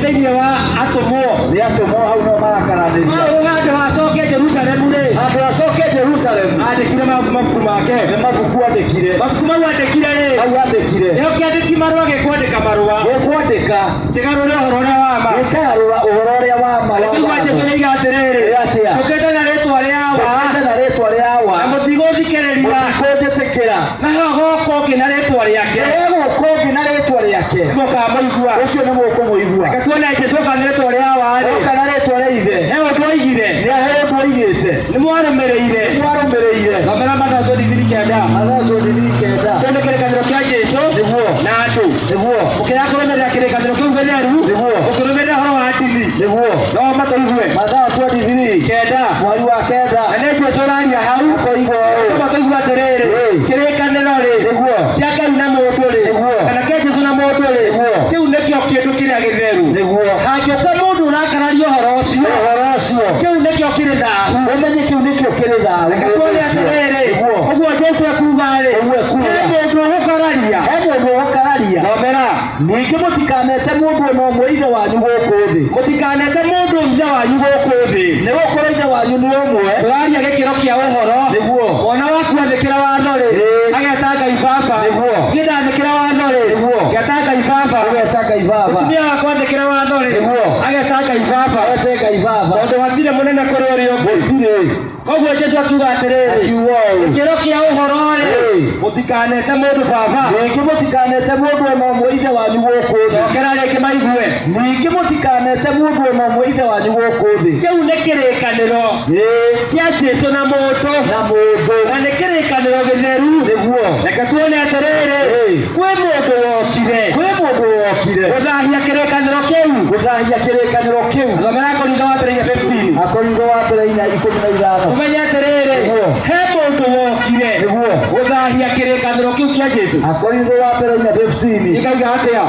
thĩinĩ wa atũmwo nĩ atũmwo hau no marakaranĩria Paũlũ handũ hacoke Jerusalemu rĩ handũ acoke Jerusalemu andĩkire mabuku make nĩ mabuku andĩkire mabuku mau andĩkire rĩ hau andĩkire nĩho kĩandĩki marũa gĩkwandĩka marũa gĩkwandĩka kĩgarũre ũhoro ũrĩa wa ma gĩkagarũra ũhoro ũrĩa wa ma wa Nĩguo Jesũ watho. nĩaiga atĩrĩrĩ Nĩ atĩa? tũkĩte na rĩtwa rĩa Awa Tũkĩte na rĩtwa rĩa Awa na mũtigũthikĩrĩria mũtikũnjĩtĩkĩra na hegũka ũngĩ na rĩtwa rĩake egũka ũngĩ na rĩtwa rĩake nĩmũkamũigua ũcio nĩ mũkũmũigua reke tuone Jesũ oka na rĩtwa rĩa Awa rĩ oka na rĩtwa rĩa ithe he ũndũ oigire nĩ ahe ũndũ oigĩte nĩmwarũmĩrĩire mwarũmĩrĩire thomera Mathayo 23:9 Mathayo 23:9 kĩu nĩ kĩrĩkanĩro kĩa Jesũ Nĩguo. na andũ nĩguo ũkĩaga kũrũmĩrĩra kĩrĩkanĩro kĩu gĩtheru Nĩguo. ũkĩrũmĩrĩra ũhoro wa ndini nĩguo no matũigue Mathayo 23 kenda mweri wa kenda na nĩ Jesũ ũraria hau akoiga ũũ matũigue atĩrĩrĩ kĩrĩkanĩro rĩ Nĩguo. kĩa Ngai na mũndũ rĩ Nĩguo. kana kĩa Jesũ na mũndũ rĩ Nĩguo. kĩu nĩkĩo kĩndũ kĩrĩa gĩtheru nĩguo hangĩũka mũndũ ũrakararia ũhoro ũcio ũhoro ũcio kĩu nĩkĩo kĩrĩ thahu ũmenye kĩu nĩkĩo kĩrĩ thahu Reke tuone atĩrĩrĩ nĩguo ũguo Jesũ ekuuga rĩ Ũguo ekuuga. he mũndũ ũgũkararia he mũndũ ũgũkararia thomera ningĩ mũtikanete mũndũ ona ũmwe ithe wanyu gũkũ thĩ mũtikanete mũndũ ithe wanyu gũkũ thĩ nĩ gũkorwo ithe wanyu nĩ ũmwe tũraria gĩkĩro kĩa ũhoro Nĩguo. mwana waku athĩkĩra watho rĩ Ĩĩ. ageta Ngai baba Nĩguo. niĩ ndathĩkĩra watho rĩ Nĩguo. Ngeta Ngai baba. Ũgeta Ngai baba. Mũtumia wa kwandĩkĩra watho rĩ, Nĩguo. ageta Ngai baba. Ete Ngai baba. Tondũ hatirĩ mũnene kũrĩ ũrĩa ũngĩ. Gũtirĩ. Koguo Jesu akiuga atĩrĩrĩ, Akiuga ũũ. gĩkĩro kĩa ũhoro rĩ, Ĩĩ. mũtikanete mũndũ baba. Ningĩ mũtikanete mũndũ ona ũmwe ithe wanyu gũkũ thĩ. Cokera rĩngĩ maigue. Ningĩ mũtikanete mũndũ ona ũmwe ithe wanyu gũkũ thĩ. Kĩu nĩ kĩrĩkanĩro Ĩĩ. kĩa Jesu na mũndũ, Na mũndũ. na nĩ kĩrĩkanĩro gĩtheru. Nĩguo. Reke tuone atĩrĩrĩ, Ĩĩ. kwĩ mũndũ wokire Kwĩ mũndũ wokire gũthahia kĩrĩkanĩro kĩu. gũthahia kĩrĩkanĩro kĩu. Thomera Korintho wa mbere 15. Akorintho wa mbere 4:15. Ũmenye atĩrĩrĩ, Nĩguo. he mũndũ wokire Nĩguo. gũthahia kĩrĩkanĩro kĩu kĩa Jesu. Akorintho wa mbere 4:15. Ĩkauga atĩa?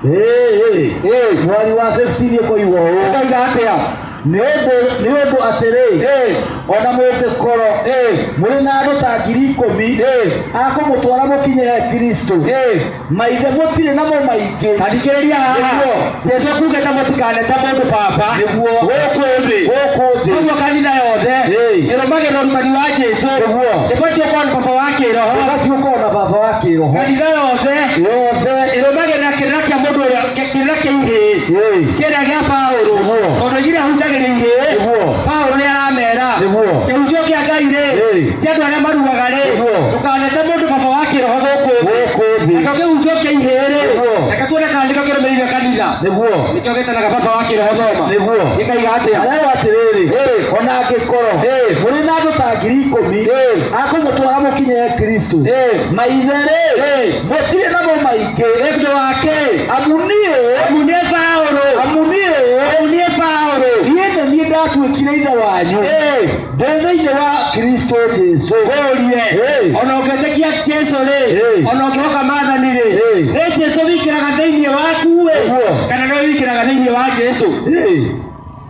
Ĩĩ. Ĩĩ. Mwari wa 15 ĩkoiga ũũ. Ĩkauga atĩa? Nĩ ũndũ atĩrĩ, Ĩĩ. ona mũngĩkorwo Ĩĩ. mũrĩ na andũ ta 10,000 Ĩĩ. akũmũtwara mũkinye he Kristo, Ĩĩ. maithe mũtirĩ namo maingĩ. Tathikĩrĩria haha. Nĩguo. Jesu akugĩte mũtikanete mũndũ baba Nĩguo. gũkũ thĩ. Gũkũ thĩ. Koguo kanitha yothe Ĩĩ. ĩrũmagĩrĩra ũrutani wa Jesu. Nĩguo. Ĩbatiĩ gũkorwo na baba wa kĩroho. Ũbatiĩ gũkorwo na baba wa kĩroho Kanitha yothe yothe. ĩrũmagĩrĩra kĩrĩra kĩa mũndũ ũrĩa kĩrĩra kĩa ihĩĩ. Ĩĩ. Kĩrĩa gĩa Paũlũ. Nĩguo. Tondũ oigire ahunjagĩria ihĩĩ. Nĩguo. Paũlũ nĩ aramera. Nĩguo. Kĩhunjio kĩa Ngai rĩ, Ĩĩ. kĩa andũ arĩa maruaga rĩ, Nĩguo. ndũkanete mũndũ baba wa kĩroho gũkũ thĩ. Gũkũ thĩ. Nakĩo kĩhunjio kĩa ihĩĩ rĩ, Nĩguo. reke tuone kana nĩkĩo kĩrũmĩrĩire kanitha. Nĩguo. Nĩkĩo gĩtanaga baba wa kĩroho thoma. Nĩguo. Gĩkaiga atĩa? Arerwo atĩrĩrĩ, Ĩĩ. ona angĩkorwo Ĩĩ. mũrĩ na andũ ta 10,000 Ĩĩ. akũmũtwara mũkinye he Kristo, Ĩĩ. maithe rĩ, Ĩĩ. mũtirĩ namo maingĩ. Nĩ ũndũ wa kĩ? Amu niĩ, Amu niĩ Paũlũ. amu niĩ, Amu niĩ Paũlũ. niĩ nĩ niĩ ndatuĩkire ithe wanyu Ĩĩ. ndĩ thĩinĩ wa Kristo Jesu. Ngũrie. Ĩĩ. Ona ũngĩtĩkia Jesu rĩ, Ĩĩ. ona ũngĩhoka maathani rĩ, Ĩĩ. nĩ Jesu wĩingĩraga thĩinĩ waku ĩ, Nĩguo. kana nĩwe wĩingĩraga thĩinĩ wa Jesu? Ĩĩ.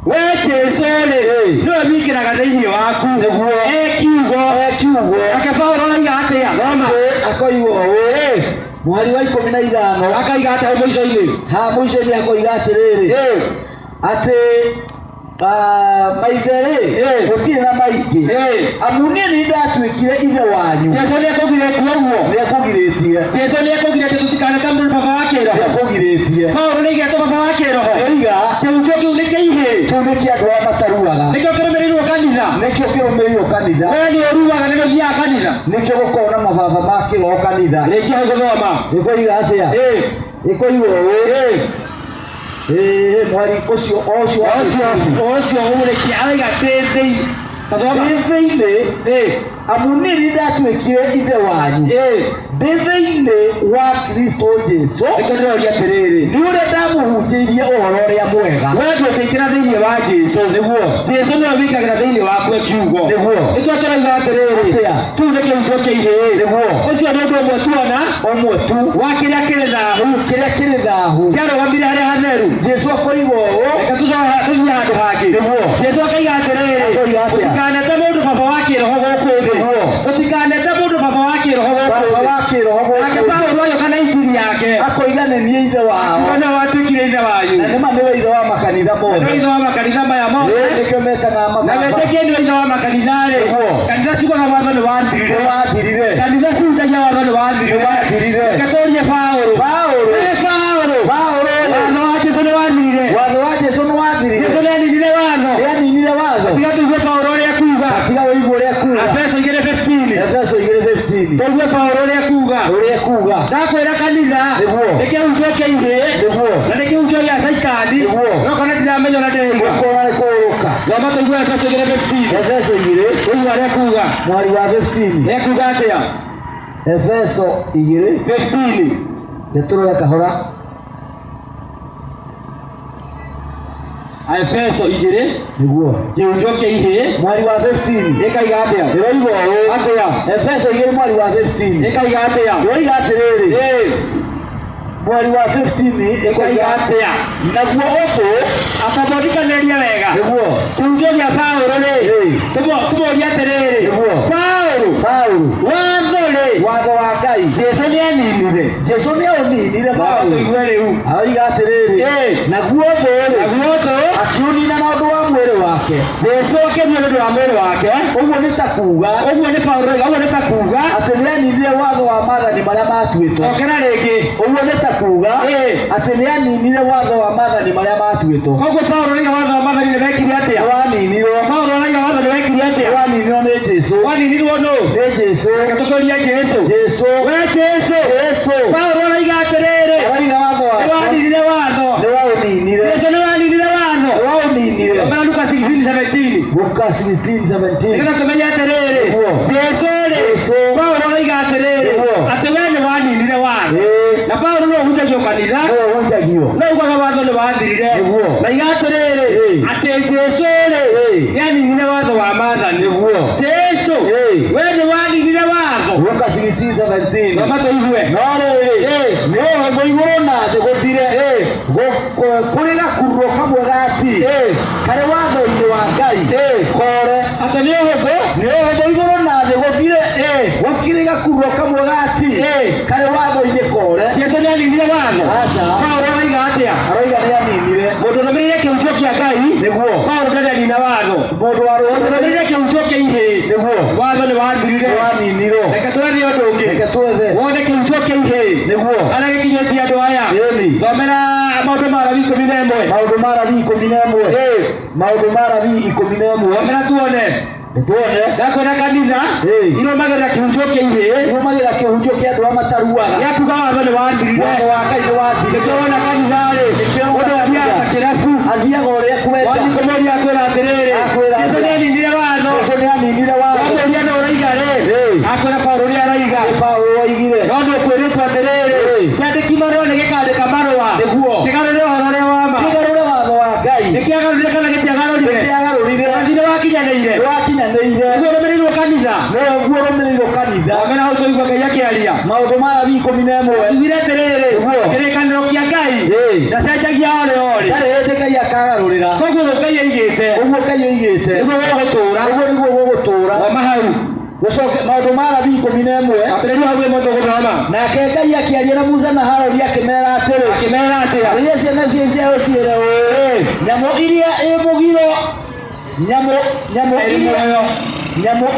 We Jesu rĩ, Ĩĩ. nĩwe wĩingĩraga thĩinĩ waku. Nĩguo. E kiugo. E kiugo. Nake Paũlũ araiga atĩa? Thoma. Akoiga ũũ. Mũhari wa 15. Akaiga atĩa hau mũico-inĩ? Ha mũico-inĩ akoiga atĩrĩrĩ, Ĩĩ. atĩ maithe rĩ, Ĩĩ. gũtirĩ na maingĩ. Ĩĩ. Amu niĩ nĩ ndatuĩkire ithe wanyu. Jesu nĩekũgirĩtie ũguo. Nĩekũgirĩtie. Jesu nĩekũgirĩtie tũtikanete mũndũ baba wa kĩroho. Nĩekũgirĩtie. Paũlũ nĩaigĩtwo baba wa kĩroho. Nĩoiga Kĩhunjio kĩu nĩ kĩa ihĩĩ. kĩu nĩ kĩa andũ arĩa mataruaga. Nĩkĩo kĩrũmĩrĩirwo kanitha. Nĩkĩo kĩrũmĩrĩirwo kanitha. We nĩ ũruaga na nĩ ũthiaga kanitha. Nĩkĩo gũkorwo na mababa ma kĩroho kanitha. Rĩkia hau gũthoma. Ĩkoiga atĩa? Ĩĩ. Ĩkoiga ũũ. Ĩĩ. Ĩĩ, mwari ũcio o ũcio wa Ũcio ũcio ũrĩkia araiga ndĩ Tathoma. Ndĩ thĩinĩ, Ĩĩ. amu niĩ nĩ ndatuĩkire ithe wanyu Ĩĩ. ndĩ thĩinĩ wa Kristo Jesu, Nĩkĩo ndĩroria atĩrĩrĩ. nĩ ũrĩa ndamũhunjĩirie ũhoro ũrĩa mwega. We ndũngĩingĩra thĩinĩ wa Jesu. Nĩguo. Jesu nĩwe wĩingagĩra thĩinĩ waku e kiugo. Nĩguo. Nĩkĩo tũrauga atĩrĩrĩ. Atĩa? Kĩu nĩ kĩhunjio kĩa ihĩĩ. Nĩguo. Ũcio nĩ ũndũ ũmwe tuona Ũmwe tu wa kĩrĩa kĩrĩ thahu kĩrĩa kĩrĩ thahu. kĩarũgamire harĩa hatheru. Jesu akoiga ũũ. Reke tũcoke tũthiĩ handũ hangĩ. Nĩguo. Jesu akaiga atĩrĩrĩ, Akoiga atĩa? mũtikanete mũndũ baba wa kĩroho gũkũ thĩ. Nĩguo. Mũtikanete mũndũ baba wa kĩroho gũkũ Baba thĩ. wa kĩroho Nake gũkũ thĩ. Paũlũ agĩũka na injiri yake. Akoiga nĩ niĩ ithe wao. Akiuga nĩwe watuĩkire ithe wanyu. Na nĩma nĩwe ithe wa makanitha Nĩwe mothe. ithe wa makanitha maya mothe. Ĩĩ, nĩkĩo metanaga Na mababa. wetĩkie nĩwe ithe wa makanitha rĩ. Nĩguo. Kanitha ciugaga watho nĩ wathirire. Nĩ wathirire. Kanitha cihunjagia watho nĩ wathirire. Nĩ wathirire. Reke tũrie Paũlũ. Paũlũ. Ĩ Paũlũ. Paũlũ rĩ. Watho wa Jesu nĩ wathirire. Watho wa Jesu nĩ wathirire. Jesu nĩaninire watho. Nĩaninire watho. Tiga tũigue Paũlũ ũrĩa ekuga. Tiga ũigue ũrĩa ekuga. Efeso 2:15. Efeso 2:15. Tũigue Paũlũ ũrĩa ekuga. Ũrĩa ekuga. Ndakwĩra kanitha Nĩguo. nĩ kĩhunjio kĩa ihĩĩ Nĩguo. na nĩ kĩhunjio gĩa caitani Nĩguo. no kona ndiramenya ũrĩa ndĩraigua. Ũkona nĩ kũũrũka. Thoma tũigue Efeso 2:15. Efeso 2 Tũigue ũrĩa ekuga. mwari wa 15. Ekuga atĩa? Efeso 2 15. Nĩtũrore kahora. Efeso 2 Nĩguo. kĩhunjio kĩa ihĩĩ Mwari wa 15. gĩkaiga atĩa? Ĩroiga ũũ. Atĩa? Efeso 2 mwari wa 15. Gĩkaiga atĩa? Ĩroiga atĩrĩrĩ. Ĩĩ. Mwari wa 15 Gĩkaiga ĩkoiga atĩa? naguo ũthũ Akamũthikanĩria wega. nĩguo Kĩhunjio gĩa Paũlũ rĩ, Ĩĩ. tũmũrie atĩrĩrĩ. Nĩguo. Paũlũ, Paũlũ watho rĩ, watho wa Ngai Jesu nĩaninire. Jesu nĩaũninire Thoma Paũlũ tũigue rĩu. aroiga atĩrĩrĩ Ĩĩ. naguo ũthũ rĩ Naguo ũthũ akiũnina na ũndũ wa mwĩrĩ wake wake. Jesu akĩrua nĩ ũndũ wa mwĩrĩ wake. Ũguo nĩ ta kuuga. Ũguo nĩ Paulo oiga, ũguo nĩ ta kuuga atĩ nĩaninire watho wa maathani marĩa matuĩtwo. Cokera rĩngĩ. Ũguo nĩ ta kuuga atĩ nĩaninire watho wa maathani marĩa matuĩtwo. Koguo Paulo oiga watho wa maathani nĩwekire atĩa? Nĩwaninirwo. Paulo oiga watho nĩwekire atĩa? Nĩwaninirwo nĩ Jesu. Waninirwo nũ? Nĩ Jesu. Reke tũkũrie Jesu. Jesu. We Jesu. Jesu. Paulo oiga atĩrĩrĩ, Aroiga watho wake. nĩwaninire watho. Nĩwaũninire. Jesu nĩwaninire watho. Nĩwaũninire. Thomera Luka 16:17. Luka 16:17. Nĩgetha tũmenye atĩrĩrĩ, Jesu rĩ, Jesu. Paulo oiga atĩrĩrĩ, atĩ we nĩwaninire watho. Na Paulo no ũhunjagio kanitha. No ũhunjagio. No ugaga watho nĩwathirire. Nĩguo. Na iga atĩrĩrĩ, atĩ Jesu rĩ, nĩaninire watho wa maathani. Nĩguo. Jesu, we nĩwaninire watho. Luka 16:17. Thoma tũigue. No rĩrĩ, nĩ ũhũthũ igũrũ na thĩ gũthire. Kũrĩ gakururo kamwe ga ti karĩ watho-inĩ wa Ngai kore. Atĩ nĩ ũhũthũ. Nĩ ũhũthũ igũrũ na thĩ gũthire. Gũkĩrĩ gakururo kamwe ga ti karĩ watho-inĩ kore. Jesu nĩaninire watho. Aca. Paulo aroiga atĩa? Aroiga nĩaninire. Mũndũ ũrũmĩrĩire kĩhunjio kĩa Ngai. Nĩguo. Paulo ndarĩ anina watho. Mũndũ ũrũmĩrĩire kĩhunjio kĩa ihĩĩ. Nĩguo. Watho nĩwathirire. Nĩwaninirwo. Reke twethe ũndũ ũngĩ. Reke twethe. Wone kĩhunjio kĩa ihĩĩ. Nĩguo. Harĩa gĩkinyĩtie andũ aya. Ĩni. Thomera maũndũ ma Lawi 11. Maũndũ ma Lawi 11. Maũndũ ma Lawi 11. Thomera tuone. Nĩtuone. Ndakwĩra kanitha irũmagĩrĩra kĩhunjio kĩa ihĩĩ. Irũmagĩrĩra kĩhunjio kĩa andũ arĩa mataruaga. Gĩa kuga watho nĩwathirire. Watho wa Ngai nĩwathirire. Nĩkĩo wona kanitha-rĩ, mũndũ athiaga ta kĩrabu. Athiaga ũrĩa kwenda. Wathiĩ kũmũria akwĩra atĩrĩrĩ, Jesu nĩaninire watho. Jesu nĩaninire watho. Wamũria nũ ũraiga rĩ, akwĩra Paulo ũrĩa araiga. Nĩ Paulo oigire. No nĩũkwĩrĩtwo atĩrĩrĩ, kĩandĩki marũa nĩgĩkandĩka marũa. Nĩguo. Kĩgarũre ũhoro ũrĩa wa ma. Kĩgarũre watho wa Ngai. Nĩkĩagarũrire kana gĩtiagarũrire? Nĩkĩagarũrire. Wathi nĩwakinyanĩire. Nĩwakinyanĩire. Nĩguo ũrũmĩrĩirwo kanitha. Nĩguo ũrũmĩrĩirwo kanitha. Thomera hau tũigue Ngai akĩaria. Maũndũ ma Lawi 11. Tugire atĩrĩrĩ, kĩrĩkanĩro kĩa Ngai ndacenjagia orĩ orĩ. Ndarĩ hĩndĩ Ngai akagarũrĩra. Koguo Ngai aigĩte. Ũguo Ngai aigĩte. Nĩguo gũgũtũũra. Ũguo nĩguo gũgũtũũra. Thoma hau. Gũcoke maũndũ ma Lawi 11. Ambĩrĩria hau ĩmwe tũgũthoma. Nake Ngai akĩaria na Musa na Harũni akĩmeera atĩrĩ. Akĩmeera atĩa? Rĩrĩa ciana cia Isiraeli ciĩre ũũ, nyamũ iria ĩ mũgiro, nyamũ nyamũ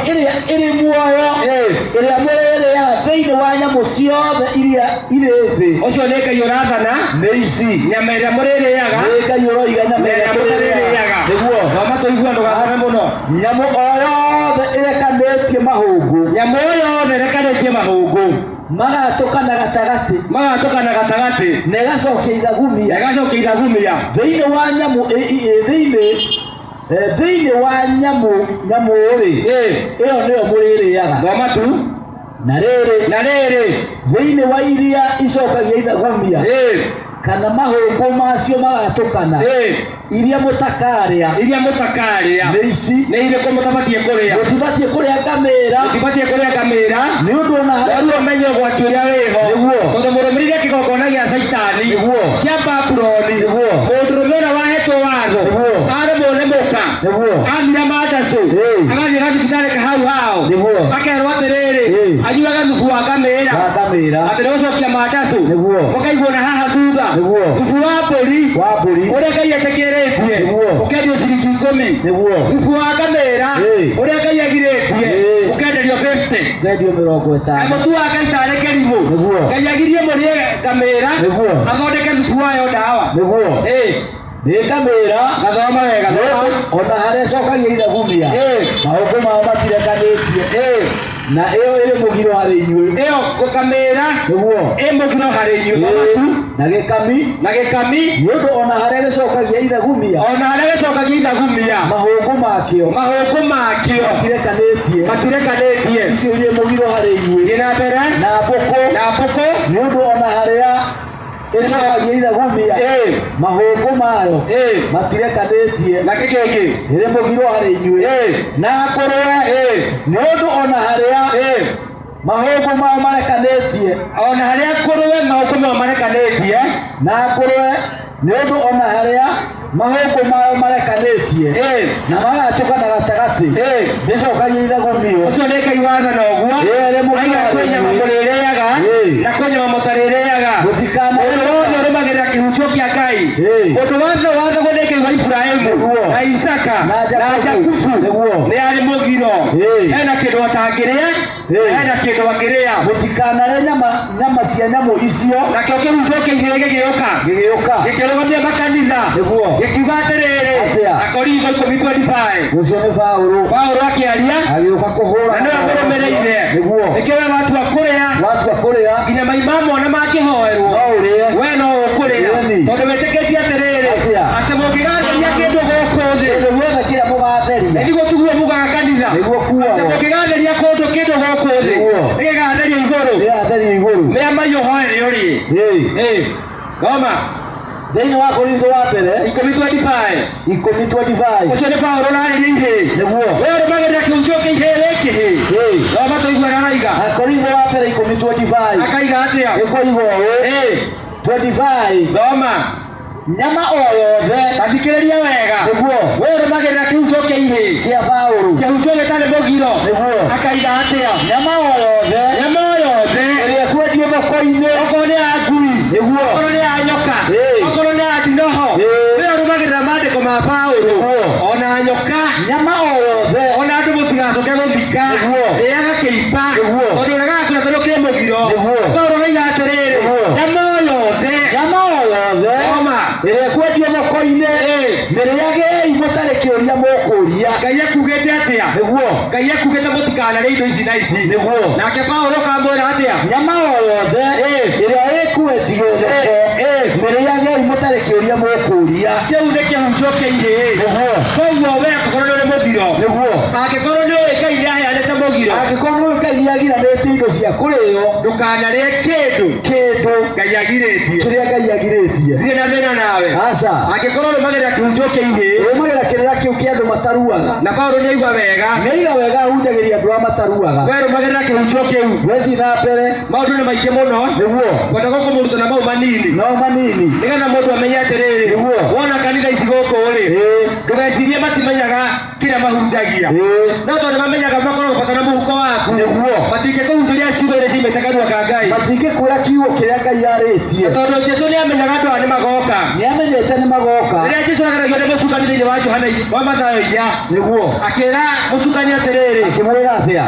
ĩrĩa ĩrĩ muoyo ĩrĩa mũrĩrĩaga thĩinĩ wa nyamũ ciothe iria irĩ thĩ. Ũcio nĩ Ngai ũrathana. Nĩ ici. Nyama ĩrĩa mũrĩrĩaga. Nĩ Ngai ũroiga nyama ĩrĩa mũrĩrĩaga. Nĩguo. Thoma tũigue ndũgathome mũno. Nyamũ o yothe ĩrekanĩtie mahũngũ. Nyamũ o yothe ĩrekanĩtie mahũngũ. Magatũkana gatagatĩ. Magatũkana gatagatĩ. Na ĩgacokia ithagumia. Na ĩgacokia ithagumia. Thĩinĩ wa nyamũ thĩinĩ thĩinĩ wa nyamũ rĩ, ĩyo nĩyo mũrĩrĩaga. Thoma tu. Na rĩrĩ. Na rĩrĩ. Thĩinĩ wa iria icokagia ithagumia. Kana mahũngũ macio magatũkana. Iria mũtakarĩa. Iria mũtakarĩa. Nĩ ici. Nĩ irĩkũ mũtabatiĩ kũrĩa? Mũtibatiĩ kũrĩa ngamĩra. Mũtibatiĩ kũrĩa ngamĩra. Nĩ ũndũ ona rĩu ũmenye ũgwati ũrĩa wĩho. Nĩguo. Tondũ mũrũmĩrĩire kĩgongona gĩa Caitani. Nĩguo. Kĩa Babuloni. Nĩguo. Mũndũrũme ũrĩa wahetwo watho. Nĩguo. Aremwo nĩ mũka. Nĩguo. Athire mandacũ. Agathiĩ gathibitarĩ ka hau hao. Nĩguo. Akerwo atĩrĩrĩ, anyuage thubu wa ngamĩra. Wa ngamĩra. Atĩ nĩgũcokia mandacũ. Nĩguo. Mũkaiguo na haha thutha. Nĩguo. Thubu wa mbũri. Wa mbũri. Ũrĩa Ngai etĩkĩrĩtie. Nĩguo. Ũkendio ciringi 10. Nĩguo. Thubu wa ngamĩra. Ũrĩa Ngai agirĩtie. Ũkenderio 50. Ũkendio 50. Mũtu wa Ngai tarĩ kĩrimũ. Nĩguo. Ngai agirie mũrĩe ngamĩra. Nĩguo. Athondeke thubu wayo ndawa. Nĩguo. Nĩ ngamĩra. Gathoma wega. Ona harĩa ĩcokagia ithagumia. Mahũngũ mao matirekanĩtie. Na ĩyo ĩrĩ mũgiro harĩ inyuĩ. Ĩyo ngamĩra. Nĩguo. Ĩ mũgiro harĩ inyuĩ. Na gĩkami. Na gĩkami. Nĩ ũndũ ona harĩa gĩcokagia ithagumia. Ona harĩa gĩcokagia ithagumia. Mahũngũ makĩo. Mahũngũ makĩo. Matirekanĩtie. Matirekanĩtie. Icio irĩ mũgiro harĩ inyuĩ. Thiĩ na mbere. Na mbũkũ. Na mbũkũ. Nĩ ũndũ ona harĩa ĩcokagia ithagumia. Mahũngũ mayo. Matirekanĩtie. Na kĩkĩngĩ. Ĩrĩ mũgiro harĩ inyuĩ. Na ngũrwe. Nĩ ũndũ ona harĩa mahũngũ mao marekanĩtie. Ona harĩa ngũrwe mahũngũ mao marekanĩtie. Na ngũrwe nĩ ũndũ ona harĩa mahũngũ mao marekanĩtie. Na magatũkana gatagatĩ. Ndĩcokagia ithagumio. Ũcio nĩ Ngai wathana ũguo. Aiga kwĩ nyama mũrĩrĩaga na kwĩ nyama mũtarĩrĩaga. Mũndũ wothe ũrũmagĩrĩra kĩhunjio kĩa Ngai. Ũndũ wothe wathagwo nĩ Ngai wa Iburahĩmu na Isaka. Isaka Na na Jakubu. Jakubu Nĩguo. nĩ arĩ mũgiro. Ĩĩ. Hena kĩndũ atangĩrĩa, Ĩĩ. hena kĩndũ angĩrĩa. Mũtikanarĩe nyama cia nyamũ icio. Nakĩo kĩhunjio kĩa ihĩĩ gĩgĩũka, Gĩgĩũka. gĩkĩrũgamia makanitha. Nĩguo. Gĩkiuga atĩrĩrĩ, Atĩa? Akorintho 10:25. Ũcio nĩ Paũlũ. Paũlũ akĩaria Agĩũka kũhũra. na nĩwe mũrũmĩrĩire. Nĩguo. Nĩkĩo we watua kũrĩa Watua kũrĩa. nginya mai ma mwana mangĩhoerwo, No ũrĩe. we no ũkũrĩa, Ĩni. tondũ wĩtĩkĩtie atĩrĩrĩ, Atĩa? atĩ mũngĩgatheria kĩndũ gũkũ thĩ, Kĩndũ gĩothe kĩrĩa mũgatheria. nĩguo tiguo mugaga kanitha, Nĩguo atĩ kuagwo. mũngĩgatheria kũndũ kĩndũ gũkũ thĩ, Nĩguo. nĩgĩgatherio igũrũ. Gĩgatherio igũrũ. Mĩa mai ũhoere ũrĩe. Ĩĩ. Ĩĩ. Thoma. Thĩinĩ wa Korintho wa mbere 10:25. 10:25. Ũcio nĩ Paũlũ ũrarĩria ihĩĩ. Nĩguo. We ũrũmagĩrĩra kĩhunjio kĩa ihĩĩ gĩkĩ. Ĩĩ. Thoma tũigue ũrĩa araiga. Akorintho wa mbere 10:25. Akaiga atĩa? Ĩkoiga ũũ. Ĩĩ. 25. Thoma. Nyama o yothe. Tathikĩrĩria wega. Nĩguo. We ũrũmagĩrĩra kĩhunjio kĩa ihĩĩ, Kĩa Paũlũ. kĩhunjio gĩtarĩ mũgiro. Nĩguo. Akaiga atĩa? Nyama o yothe. Nyama o yothe Ĩrĩa ĩkwendio thoko-inĩ. okorwo nĩ ya ngui, Nĩguo. okorwo nĩ ya nyoka, Ĩĩ. okorwo nĩ ya ndinoho, Ĩĩ. we ũrũmagĩrĩra maandĩko ma Paũlũ. Nĩguo. Ona nyoka, Nyama o yothe. ona andũ mũtigacoke gũthika, Nĩguo. rĩaga kĩimba, Nĩguo. tondũ ũregaga kũrĩa tondũ kĩ mũgiro. Nĩguo. Paũlũ araiga atĩrĩrĩ, Nĩguo. nyama o yothe. Nyama o yothe. Thoma. Ĩrĩa ĩkwendio thoko-inĩ. Ĩĩ. Mĩrĩagei mũtarĩ kĩũria mũkũria. Ngai akugĩte atĩa? Nĩguo. Ngai akugĩte mũtikanarĩe indo ici na ici. Nĩguo. Nake Paũlũ akamwĩra atĩa? Nyama o yothe. Ĩĩ. Ĩrĩa ĩkwendio thoko. Ĩĩ. Mĩrĩagei mũtarĩ kĩũria mũkũria. Kĩu nĩ kĩhunjio kĩa ihĩĩ. Nĩguo. Koguo we angĩkorwo nĩ ũrĩ mũgiro, Nĩguo. angĩkorwo nĩ ũĩ Ngai nĩaheanĩte mũgiro, Angĩkorwo nĩ Ngai nĩagiranĩtie indo cia kũrĩo. ndũkanarĩe kĩndũ Kĩndũ Ngai agirĩtie. kĩrĩa Ngai agirĩtie. Ndirĩ na thĩna nawe. Aca. Angĩkorwo ũrũmagĩrĩra kĩhunjio kĩa ihĩĩ, Rũmagĩra kĩrĩra kĩu kĩa andũ mataruaga. na Paũlũ nĩaigua wega, Nĩaiga wega ahunjagĩria andũ arĩa mataruaga. we rũmagĩrĩra kĩhunjio kĩu. Wethiĩ na mbere. Maũndũ nĩ maingĩ mũno, Nĩguo. kwenda gũkũmũruta na mau manini, No manini. nĩgetha mũndũ amenye atĩrĩrĩ, Nĩguo. wona kanitha ici gũkũ rĩ, Ĩĩ. ndũgecirie matimenyaga kĩrĩa mahunjagia. Ĩĩ. No tondũ mamenyaga makoragwo bata na mũhuko waku, Nĩguo. matingĩkũhunjĩria ciugo iria ciumĩte kanua ka Ngai. Matingĩkwĩra kiugo kĩrĩa Ngai arĩtie. Tondũ Jesũ nĩamenyaga andũ aya nĩmagoka. Nĩamenyete nĩ magoka. Rĩrĩa Jesũ ageragio nĩ mũcukani thĩinĩ wa Johana wa Mathayo 4, Nĩguo. akĩra mũcukani atĩrĩrĩ, Akĩmwĩra atĩa?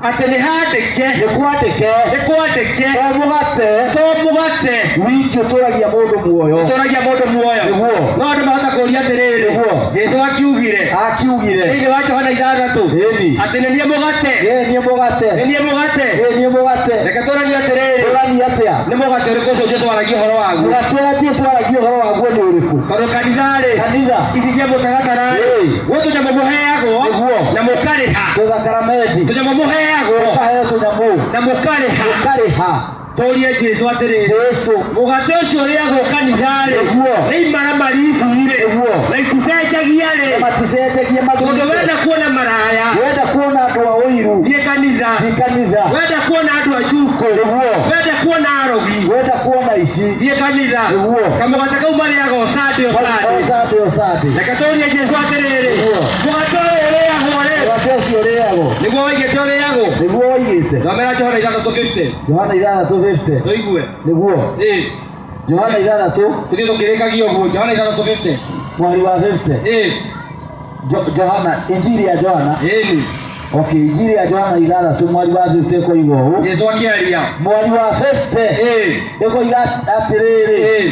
atĩ nĩ handĩke, Nĩ kwandĩke. nĩ kwandĩke, To mũgate to mũgate wiki ũtũragia mũndũ muoyo. ũtũragia mũndũ muoyo. Nĩguo. No andũ mahota kũũria atĩrĩrĩ, Nĩguo. Jesũ akiugire Akiugire. thĩinĩ wa Johana 6 Ĩni. atĩ nĩ niĩ mũgate, Ĩĩ niĩ mũgate. nĩ niĩ mũgate. Ĩĩ niĩ mũgate. Reke tũranie atĩrĩrĩ, Tũranie atĩa? nĩ mũgate ũrĩkũ ũcio Jesũ waragia ũhoro waguo? Mũgate ũrĩa Jesũ aragia ũhoro waguo nĩ ũrĩkũ? Tondũ kanitha-rĩ, Kanitha. ici cia mũtaratara-rĩ, Ĩĩ. gwĩ tũnyamũ mũheagwo Nĩguo. na mũkarĩha. Tũthakaramendi. Tũnyamũ mũheagwo Ũkaheo tũnyamũ. na mũkarĩha. Ũkarĩha. Tũrie Jesũ atĩrĩrĩ, Jesũ. mũgate ũcio ũrĩagwo kanitha-rĩ, Nĩguo. nĩ imaramari ici-rĩ, Nĩguo. na iticenjagia-rĩ, Maticenjagie tondũ mathurite. wenda kuona maraya, Wenda kuona andũ a ũiru. thiĩ kanitha. Thiĩ kanitha. Wenda kuona andũ a njukũ, Nĩguo. wenda kuona arogi, Wenda kuona ici. thiĩ kanitha. Nĩguo. Kamũgate kau marĩaga o Sunday o O Sunday. Sunday o Sunday. Reke tũrie Jesũ atĩrĩrĩ, Nĩguo. mũgate ũyũ ũrĩagwo rĩ, Mũgate ũcio ũrĩagwo. nĩguo waigĩte ũrĩagwo. Nĩguo woigĩte. Thomera Johana 6:50 Yohana 6:50. tũigue. Nĩguo. Ĩĩ. Yohana 6 Tũthiĩ tũkĩrĩkagia ũguo Johana 6:50. mweri wa 50. Ĩĩ. Johana, Injili ya Johana. Ĩni. Okay, Injili ya Johana 6 mweri wa 50 ĩkoiga ũũ. Jesũ akĩaria. Mweri wa 50 Ĩĩ. ĩkoiga atĩrĩrĩ. Ĩĩ.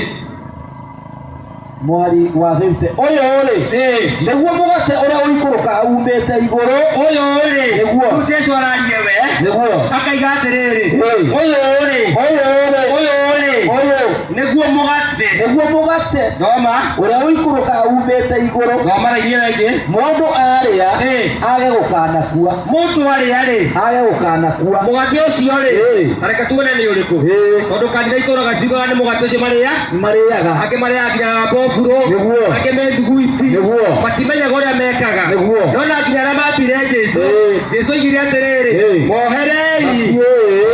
Mweri wa 50 ũyũ rĩ Ĩĩ. nĩguo mũgate ũrĩa ũikũrũkaga umĩte igũrũ. Ũyũ rĩ, Nĩguo. rĩu Jesũ araria we, Nĩguo. akaiga atĩrĩrĩ, Ĩĩ. ũyũ rĩ, Ũyũ rĩ ũyũ rĩ, ũyũ nĩguo mũgate. nĩguo mũgate Thoma. ũrĩa ũikũrũkaga umĩte igũrũ. Thoma na iria rĩngĩ. Mũndũ arĩa Ĩĩ. age gũkanakua. Mũndũ arĩa rĩ, Age gũkanakua. mũgate ũcio rĩ, Ĩĩ. na reke tuone nĩ ũrĩkũ. Ĩĩ. Tondũ kanitha itũraga ciugaga nĩ mũgate ũcio marĩa, Marĩaga. angĩ marĩaga nginya mboburo, Nĩguo. angĩ mĩthuguiti, Nĩguo. matimenyaga ũrĩa mekaga. Nĩguo. No na nginya arĩa mambire Jesũ, Ĩĩ. Jesũ oigire atĩrĩrĩ, Ĩĩ. moherei, Matiũĩ.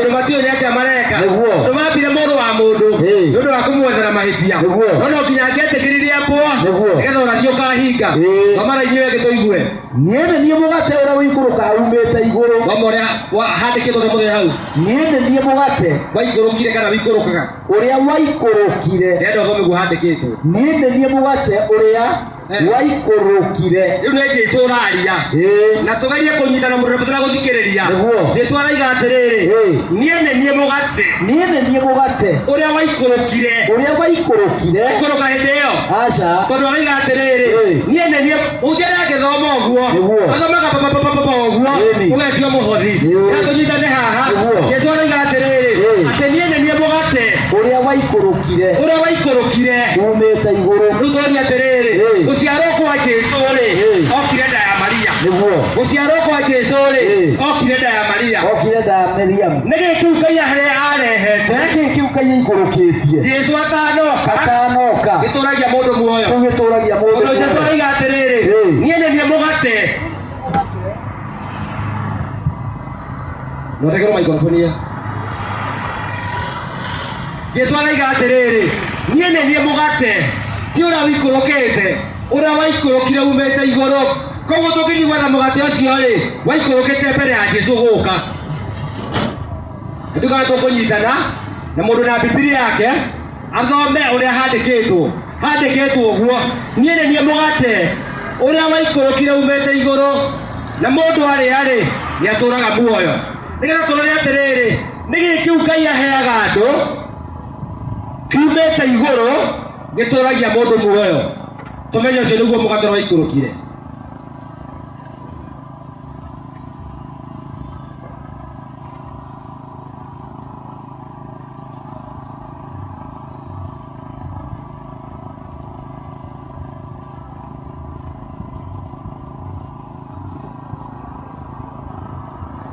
tondũ matiũĩ nĩ atĩa mareka. Nĩguo. Tondũ mambire mũrũ wa mũndũ Ĩĩ. nĩ ũndũ wa kũmwethera mahĩtia. Nĩguo. No no nginya angĩetĩkĩririe ambwo, Nĩguo. nĩgetha ũrathi ũkahinga. Ĩĩ. Thoma na inyuĩ rĩngĩ tũigue. Niĩ nĩ niĩ mũgate ũrĩa ũikũrũkaga umĩte igũrũ. Thoma ũrĩa handĩkĩtwo ta mũthenya hau. Niĩ nĩ niĩ mũgate Waikũrũkire kana wĩikũrũkaga. ũrĩa waikũrũkire. Ndĩrenda ũthome guo handĩkĩtwo. Niĩ nĩ niĩ mũgate ũrĩa Waikũrũkire. Rĩu nĩ Jesũ ũraria. Na tũgerie kũnyitana mũndũ ũrĩa gũthikĩrĩria. Jesũ araiga atĩrĩrĩ, niĩ nĩ niĩ mũgate. Niĩ nĩ niĩ mũgate. Ũrĩa waikũrũkire. Ũrĩa waikũrũkire. Ikũrũka hĩndĩ ĩyo. Aca. Tondũ araiga atĩrĩrĩ, niĩ nĩ niĩ mũhunjia agĩthoma ũguo. Athomaga papapapapa ũguo. Ũgetio mũhothi. Na tũnyitane haha. Jesũ araiga atĩrĩrĩ, atĩ niĩ nĩ niĩ mũgate. Ũrĩa waikũrũkire. Ũrĩa waikũrũkire. Umĩte igũrũ. Rĩu tũrie atĩrĩrĩ, gũciarwo kwa Jesũ rĩ, okire nda ya Maria. Nĩguo. Gũciarwo kwa Jesũ rĩ, okire nda ya Maria. Okire nda ya Miriam. Nĩkĩ kĩu Ngai arehete? Nĩkĩ kĩu Ngai aikũrũkĩtie? Jesũ atanoka. Atanoka. Gĩtũragia mũndũ muoyo. Kĩu gĩtũragia mũndũ muoyo. Tondũ Jesũ araiga atĩrĩrĩ, niĩ nĩ niĩ mũgate. Thondekerwo maikroboni ĩyo. Jesũ araiga atĩrĩrĩ, niĩ nĩ niĩ mũgate, ti ũrĩa ũikũrũkĩte, ũrĩa waikũrũkire umĩte igũrũ. Koguo tũngĩthiĩ gwetha mũgate ũcio rĩ, waikũrũkĩte mbere ya Jesũ gũka. Nĩtũkaga tũkũnyitana na mũndũ na Bibilia yake athome ũrĩa handĩkĩtwo. Handĩkĩtwo ũguo, niĩ nĩ niĩ mũgate ũrĩa waikũrũkire umĩte igũrũ, na mũndũ arĩa rĩ, nĩ atũraga muoyo. Nĩgetha tũrore atĩrĩrĩ, nĩkĩ kĩu Ngai aheaga andũ kiumĩte igũrũ gĩtũragia mũndũ muoyo. Tũmenye ũcio nĩguo mũgate ũrĩa waikũrũkire.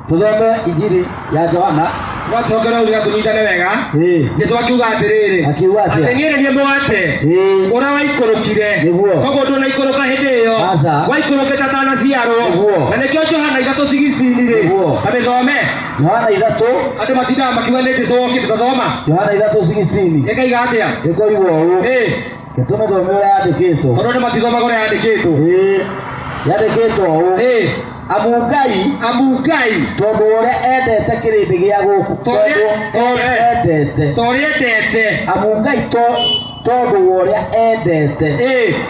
Tũthome Injiri ya Johana. Twacokera ũrĩa tũnyitane wega. Jesũ akiuga atĩrĩrĩ, Akiuga atĩa? Atĩ niĩ nĩ niĩ mũgate ũrĩa waikũrũkire. Nĩguo. Koguo ndũnaikũrũka hĩndĩ ĩyo. Aca. Waikũrũkĩte atanaciarwo. Nĩguo. Na nĩkĩo Johana 3:16 rĩ. Nĩguo. Ta mĩthome. Johana 3. Andũ matindaga makiuga nĩ Jesũ wokĩte, tathoma. Johana 3:16. Ĩkaiga atĩa? Ĩkoiga ũũ. Gĩtũmĩthome ũrĩa yandĩkĩtwo. Tondũ andũ matithomaga ũrĩa yandĩkĩtwo. Yandĩkĩtwo ũũ. Amu Ngai tondũ ũrĩa endete kĩrĩndĩ gĩa gũkũ, tondũ endete, Torĩa endete. Amu Ngai tondũ ũrĩa endete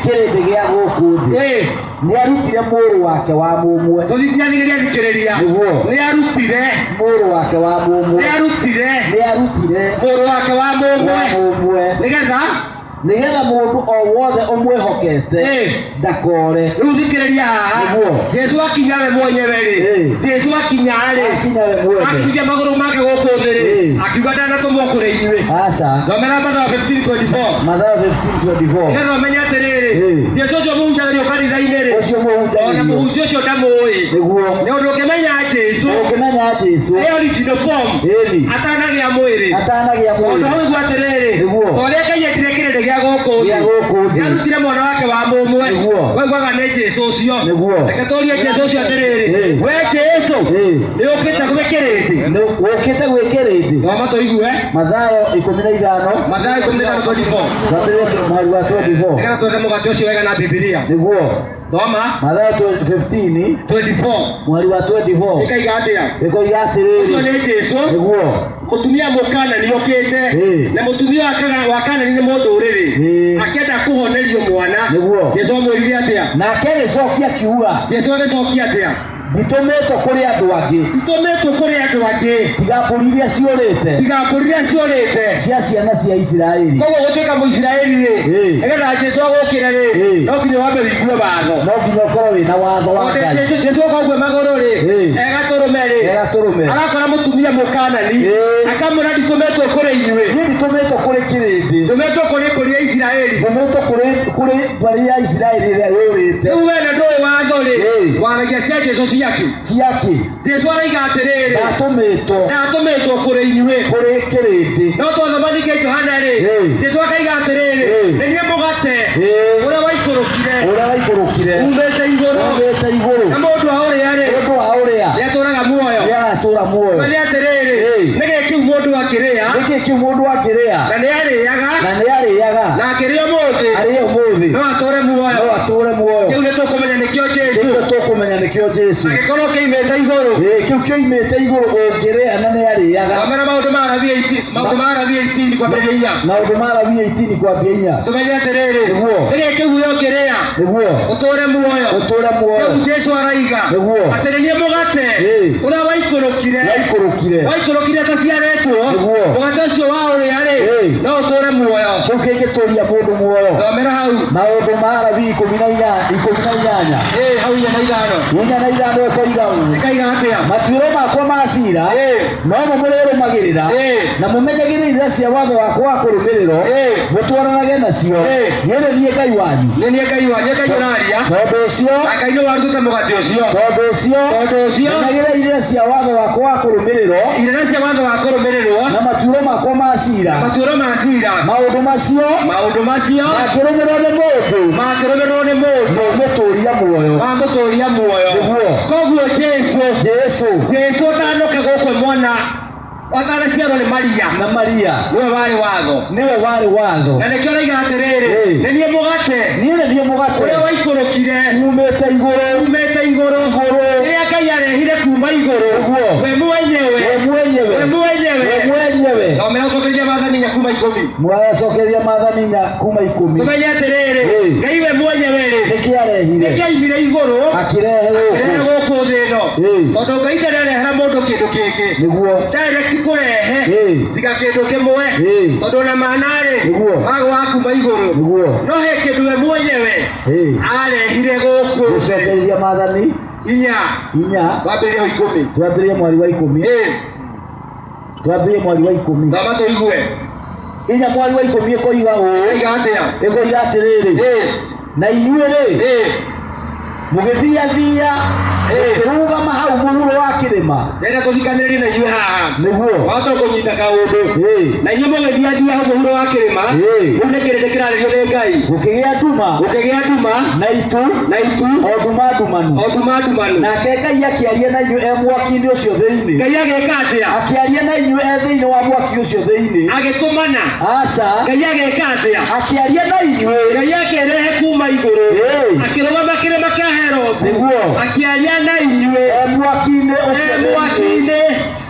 kĩrĩndĩ gĩa gũkũ thĩ, nĩarutire mũrũ wake wa mũmwe. Tũthikĩrĩria thikĩrĩria. Nĩguo. Nĩarutire mũrũ wake wa mũmwe. Nĩarutire Nĩarutire mũrũ wake wa mũmwe. wa mũmwe. Nĩgetha nĩgetha mũndũ o wothe ũmwĩhokete ndakore. Rĩu thikĩrĩria haha. Nĩguo. Jesũ akinya we mwenyewe rĩ. Jesũ akinya rĩ. Akinya we mwene. Akinyia magũrũ make gũkũ thĩ rĩ. Akiuga ndanatũmwo kũrĩ inyuĩ. Aca. Thomera Mathayo 15:24. Mathayo 15:24. Nĩgetha ũmenye atĩrĩrĩ, Jesũ ũcio mũhunjagĩrio kanitha-inĩ rĩ. Ũcio mũhunjagĩrio. Ona mũhunjia ũcio ndamũĩ. Nĩguo. Nĩ ũndũ ũngĩmenya Jesũ. Ũngĩmenya Jesũ. Ĩ original form. Atanagĩa mwĩrĩ. Atanagĩa mwĩrĩ. Tondũ hau ũguo atĩrĩrĩ. Nĩguo. Torĩa Ngai endire kĩrĩndĩ gĩa gũkũ thĩ. Gĩa gũkũ thĩ. Nĩarutire mwana wake wa mũmwe. Nĩguo. Waiguaga nĩ Jesũ ũcio. Nĩguo. Reke tũrie Jesũ ũcio atĩrĩrĩ. We Jesũ. Nĩ ũkĩte gwĩ kĩrĩndĩ. Nĩ ũkĩte gwĩ kĩrĩndĩ. Thoma tũigue. Mathayo 15. Mathayo 15:24. Twambĩrĩrie mũhari wa 24. Nĩgetha twethe mũgate ũcio wega na Bibilia. Nĩguo. Thoma. Mathayo 15:24. Mũhari wa 24. Ĩkaiga atĩa? Ĩkoiga atĩrĩrĩ. Ũcio nĩ Jesũ. Nĩguo. Mũtumia mũkanani okĩte. Na mũtumia wa Kanani nĩ mũndũrĩrĩ. Akĩenda kũhonerio mwana. Nĩguo. Jesũ amwĩrire atĩa? Nake agĩcokia akiuga. Jesũ agĩcokia atĩa? Nditũmĩtwo kũrĩ andũ angĩ. Nditũmĩtwo kũrĩ andũ angĩ. Tiga mbũri iria ciũrĩte. Tiga mbũri iria ciũrĩte. Cia ciana cia Isiraeli. Koguo gũtuĩka Mũisiraeli rĩ, nĩgetha Jesũ agũkĩre rĩ, no nginya wambe wĩigue watho. No nginya ũkorwo wĩna watho wa Ngai. Jesũ oka magũrũ rĩ, egatũrũme rĩ, Egatũrũme. arakora mũtumia mũkanani, akamwĩra nditũmĩtwo kũrĩ inyuĩ. Niĩ nditũmĩtwo kũrĩ kĩrĩndĩ. Ndũmĩtwo kũrĩ mbũri ya Isiraeli. Ndũmĩtwo kũrĩ mbũri ya Isiraeli ĩrĩa yũrĩte. Rĩu we na ndũĩ watho rĩ, waragia cia Jesũ ciaki. Ciaki. Jesũ araiga atĩrĩrĩ, Ndatũmĩtwo. Ndatũmĩtwo kũrĩ inyuĩ. Kũrĩ kĩrĩndĩ. No twathoma ningĩ Johana rĩ, Jesũ akaiga atĩrĩrĩ, nĩ niĩ mũgate ũrĩa waikũrũkire. Ũrĩa waikũrũkire. Umĩte igũrũ. Umĩte igũrũ. Na mũndũ aũrĩa rĩ, Mũndũ aũrĩa. nĩatũraga muoyo. Nĩagatũra muoyo. Nĩ atĩrĩrĩ, nĩkĩ kĩu mũndũ akĩrĩa? Nĩkĩ kĩu mũndũ akĩrĩa? Na nĩarĩaga. Na nĩarĩaga. Na akĩrĩa ũmũthĩ. Arĩe ũmũthĩ. No atũre muoyo. No atũre muoyo. Kĩu nĩtũkũmenya nĩkĩo Jesũ. Nĩkĩo tũkũmenya Nĩkĩo Jesu. Agĩkorwo kĩimĩte igũrũ. Ĩĩ, kĩu kĩoimĩte igũrũ ũngĩrĩa na nĩ arĩaga. Thomera maũndũ ma Arabi 18, maũndũ ma Arabi 18 kwambĩrĩria inya. Maũndũ ma Arabi 18 kwambia inya. Tũmenye atĩrĩrĩ, Nĩguo. nĩkĩ kĩguo ũngĩrĩa Nĩguo. ũtũre muoyo. Ũtũre muoyo. Rĩu Jesu araiga Nĩguo. atĩ nĩ niĩ mũgate Ĩĩ. ũrĩa waikũrũkire Waikũrũkire. waikũrũkire ataciarĩtwo. Nĩguo. Mũgate ũcio wa ũrĩa rĩ, Ĩĩ. no ũtũre muoyo. Kĩu kĩngĩtũria mũndũ muoyo. Thomera hau. Maũndũ ma Arabi 18. Ĩĩ, hau 4 na 5. 4 na 5 ĩkoiga ũũ. Ĩkaiga atĩa? Matuĩro makwa ma cira Ĩĩ. nomo mũrĩrũmagĩrĩra Ĩĩ. na mũmenyagĩrĩre irĩra cia watho wakwa wa kũrũmĩrĩrwo, Ĩĩ. mũtwaranage nacio. Ĩĩ. Niĩ nĩ niĩ Ngai wanyu. Nĩ niĩ Ngai wanyu, Ngai ũraria. Tondũ ũcio, Na Ngai nĩ warutĩte mũgate ũcio. tondũ ũcio, Tondũ ũcio, menyagĩrĩra irĩra cia watho wakwa wa kũrũmĩrĩrwo irĩra cia watho wa kũrũmĩrĩrwo na matuĩro makwa ma cira. Matuĩro ma cira. Maũndũ macio Maũndũ macio mangĩrũmĩrĩrwo nĩ mũndũ, mangĩrũmĩrĩrwo nĩ mũndũ, nĩũmũtũria muoyo. Mamũtũria muoyo. Nĩguo. Koguo Jesu, Jesu. Jesu atanoka gũkũ mwana atanaciarwo nĩ Maria, na Maria, nĩwe warĩ watho. Nĩwe warĩ watho. Na nĩkĩo araiga atĩrĩrĩ, Ĩĩ. nĩ niĩ mũgate Niĩ nĩ niĩ mũgate ũrĩa waikũrũkire umĩte igũrũ. Umĩte igũrũ. Rĩrĩa Ngai arehire kuma igũrũ, Nĩguo. we mwenyewe, We mwenyewe. we mwenyewe. We mwenyewe. Thomera ũcokerie maathani 4 kuma 10. Mwacokeria maathani 4 kuma 10. Tũmenye atĩrĩrĩ, Ĩĩ. Ngai we mwenyewe rĩ, Nĩkĩ arehire? Nĩkĩ aimire igũrũ Akĩrehe rehe gũkũ. Gũkũ thĩ ĩno? Ĩĩ. Tondũ Ngai ndarerehera mũndũ kĩndũ kĩngĩ. Nĩguo. Direct kũrehe Ĩĩ. tiga kĩndũ kĩmwe. Ĩĩ. Tondũ na mana-rĩ, Nĩguo. magwa kuma igũrũ. Nĩguo. No he kĩndũ we mwenyewe Ĩĩ. arehire gũkũ thĩ. Gũcokeria maathani 4. 4. Wambĩrĩrie ho 10. Twambĩrĩrie mweri wa 10. Ĩĩ. Twambĩrĩrie mweri wa 10. Thoma tũigue. 4 mweri wa 10 ĩkoiga ũũ. Ĩiga atĩa? Ĩkoiga atĩrĩrĩ, Ĩĩ. na inyuĩ rĩ, Ĩĩ. mũgĩthiathia, Ĩĩ. mũkĩrũgama hau mũhuro wa kĩrĩma. Ndĩrenda tũthikanĩrĩrie na inyuĩ haha. Nĩguo. Wahota kũnyita kaũndũ. Ĩĩ. Na inyuĩ mũgĩthiathia hau mũhuro wa kĩrĩma, Ĩĩ. rĩu nĩ kĩrĩndĩ kĩrarĩrio nĩ Ngai. Gũkĩgĩa nduma Gũkĩgĩa nduma na itu, na itu, o nduma ndumanu. O nduma ndumanu. Nake Ngai akĩaria na inyuĩ e mwaki-inĩ ũcio thĩinĩ. Ngai agĩka atĩa? Akĩaria na inyuĩ e thĩinĩ wa mwaki ũcio thĩinĩ. Agĩtũmana. Aca. Ngai agĩka atĩa? Akĩaria na inyuĩ. Ngai akĩrehe kuma igũrũ, Ĩĩ. akĩrũgama kĩrĩma kĩa Herobu, Nĩguo. akĩaria na inyuĩ e mwaki-inĩ ũcio e thĩinĩ.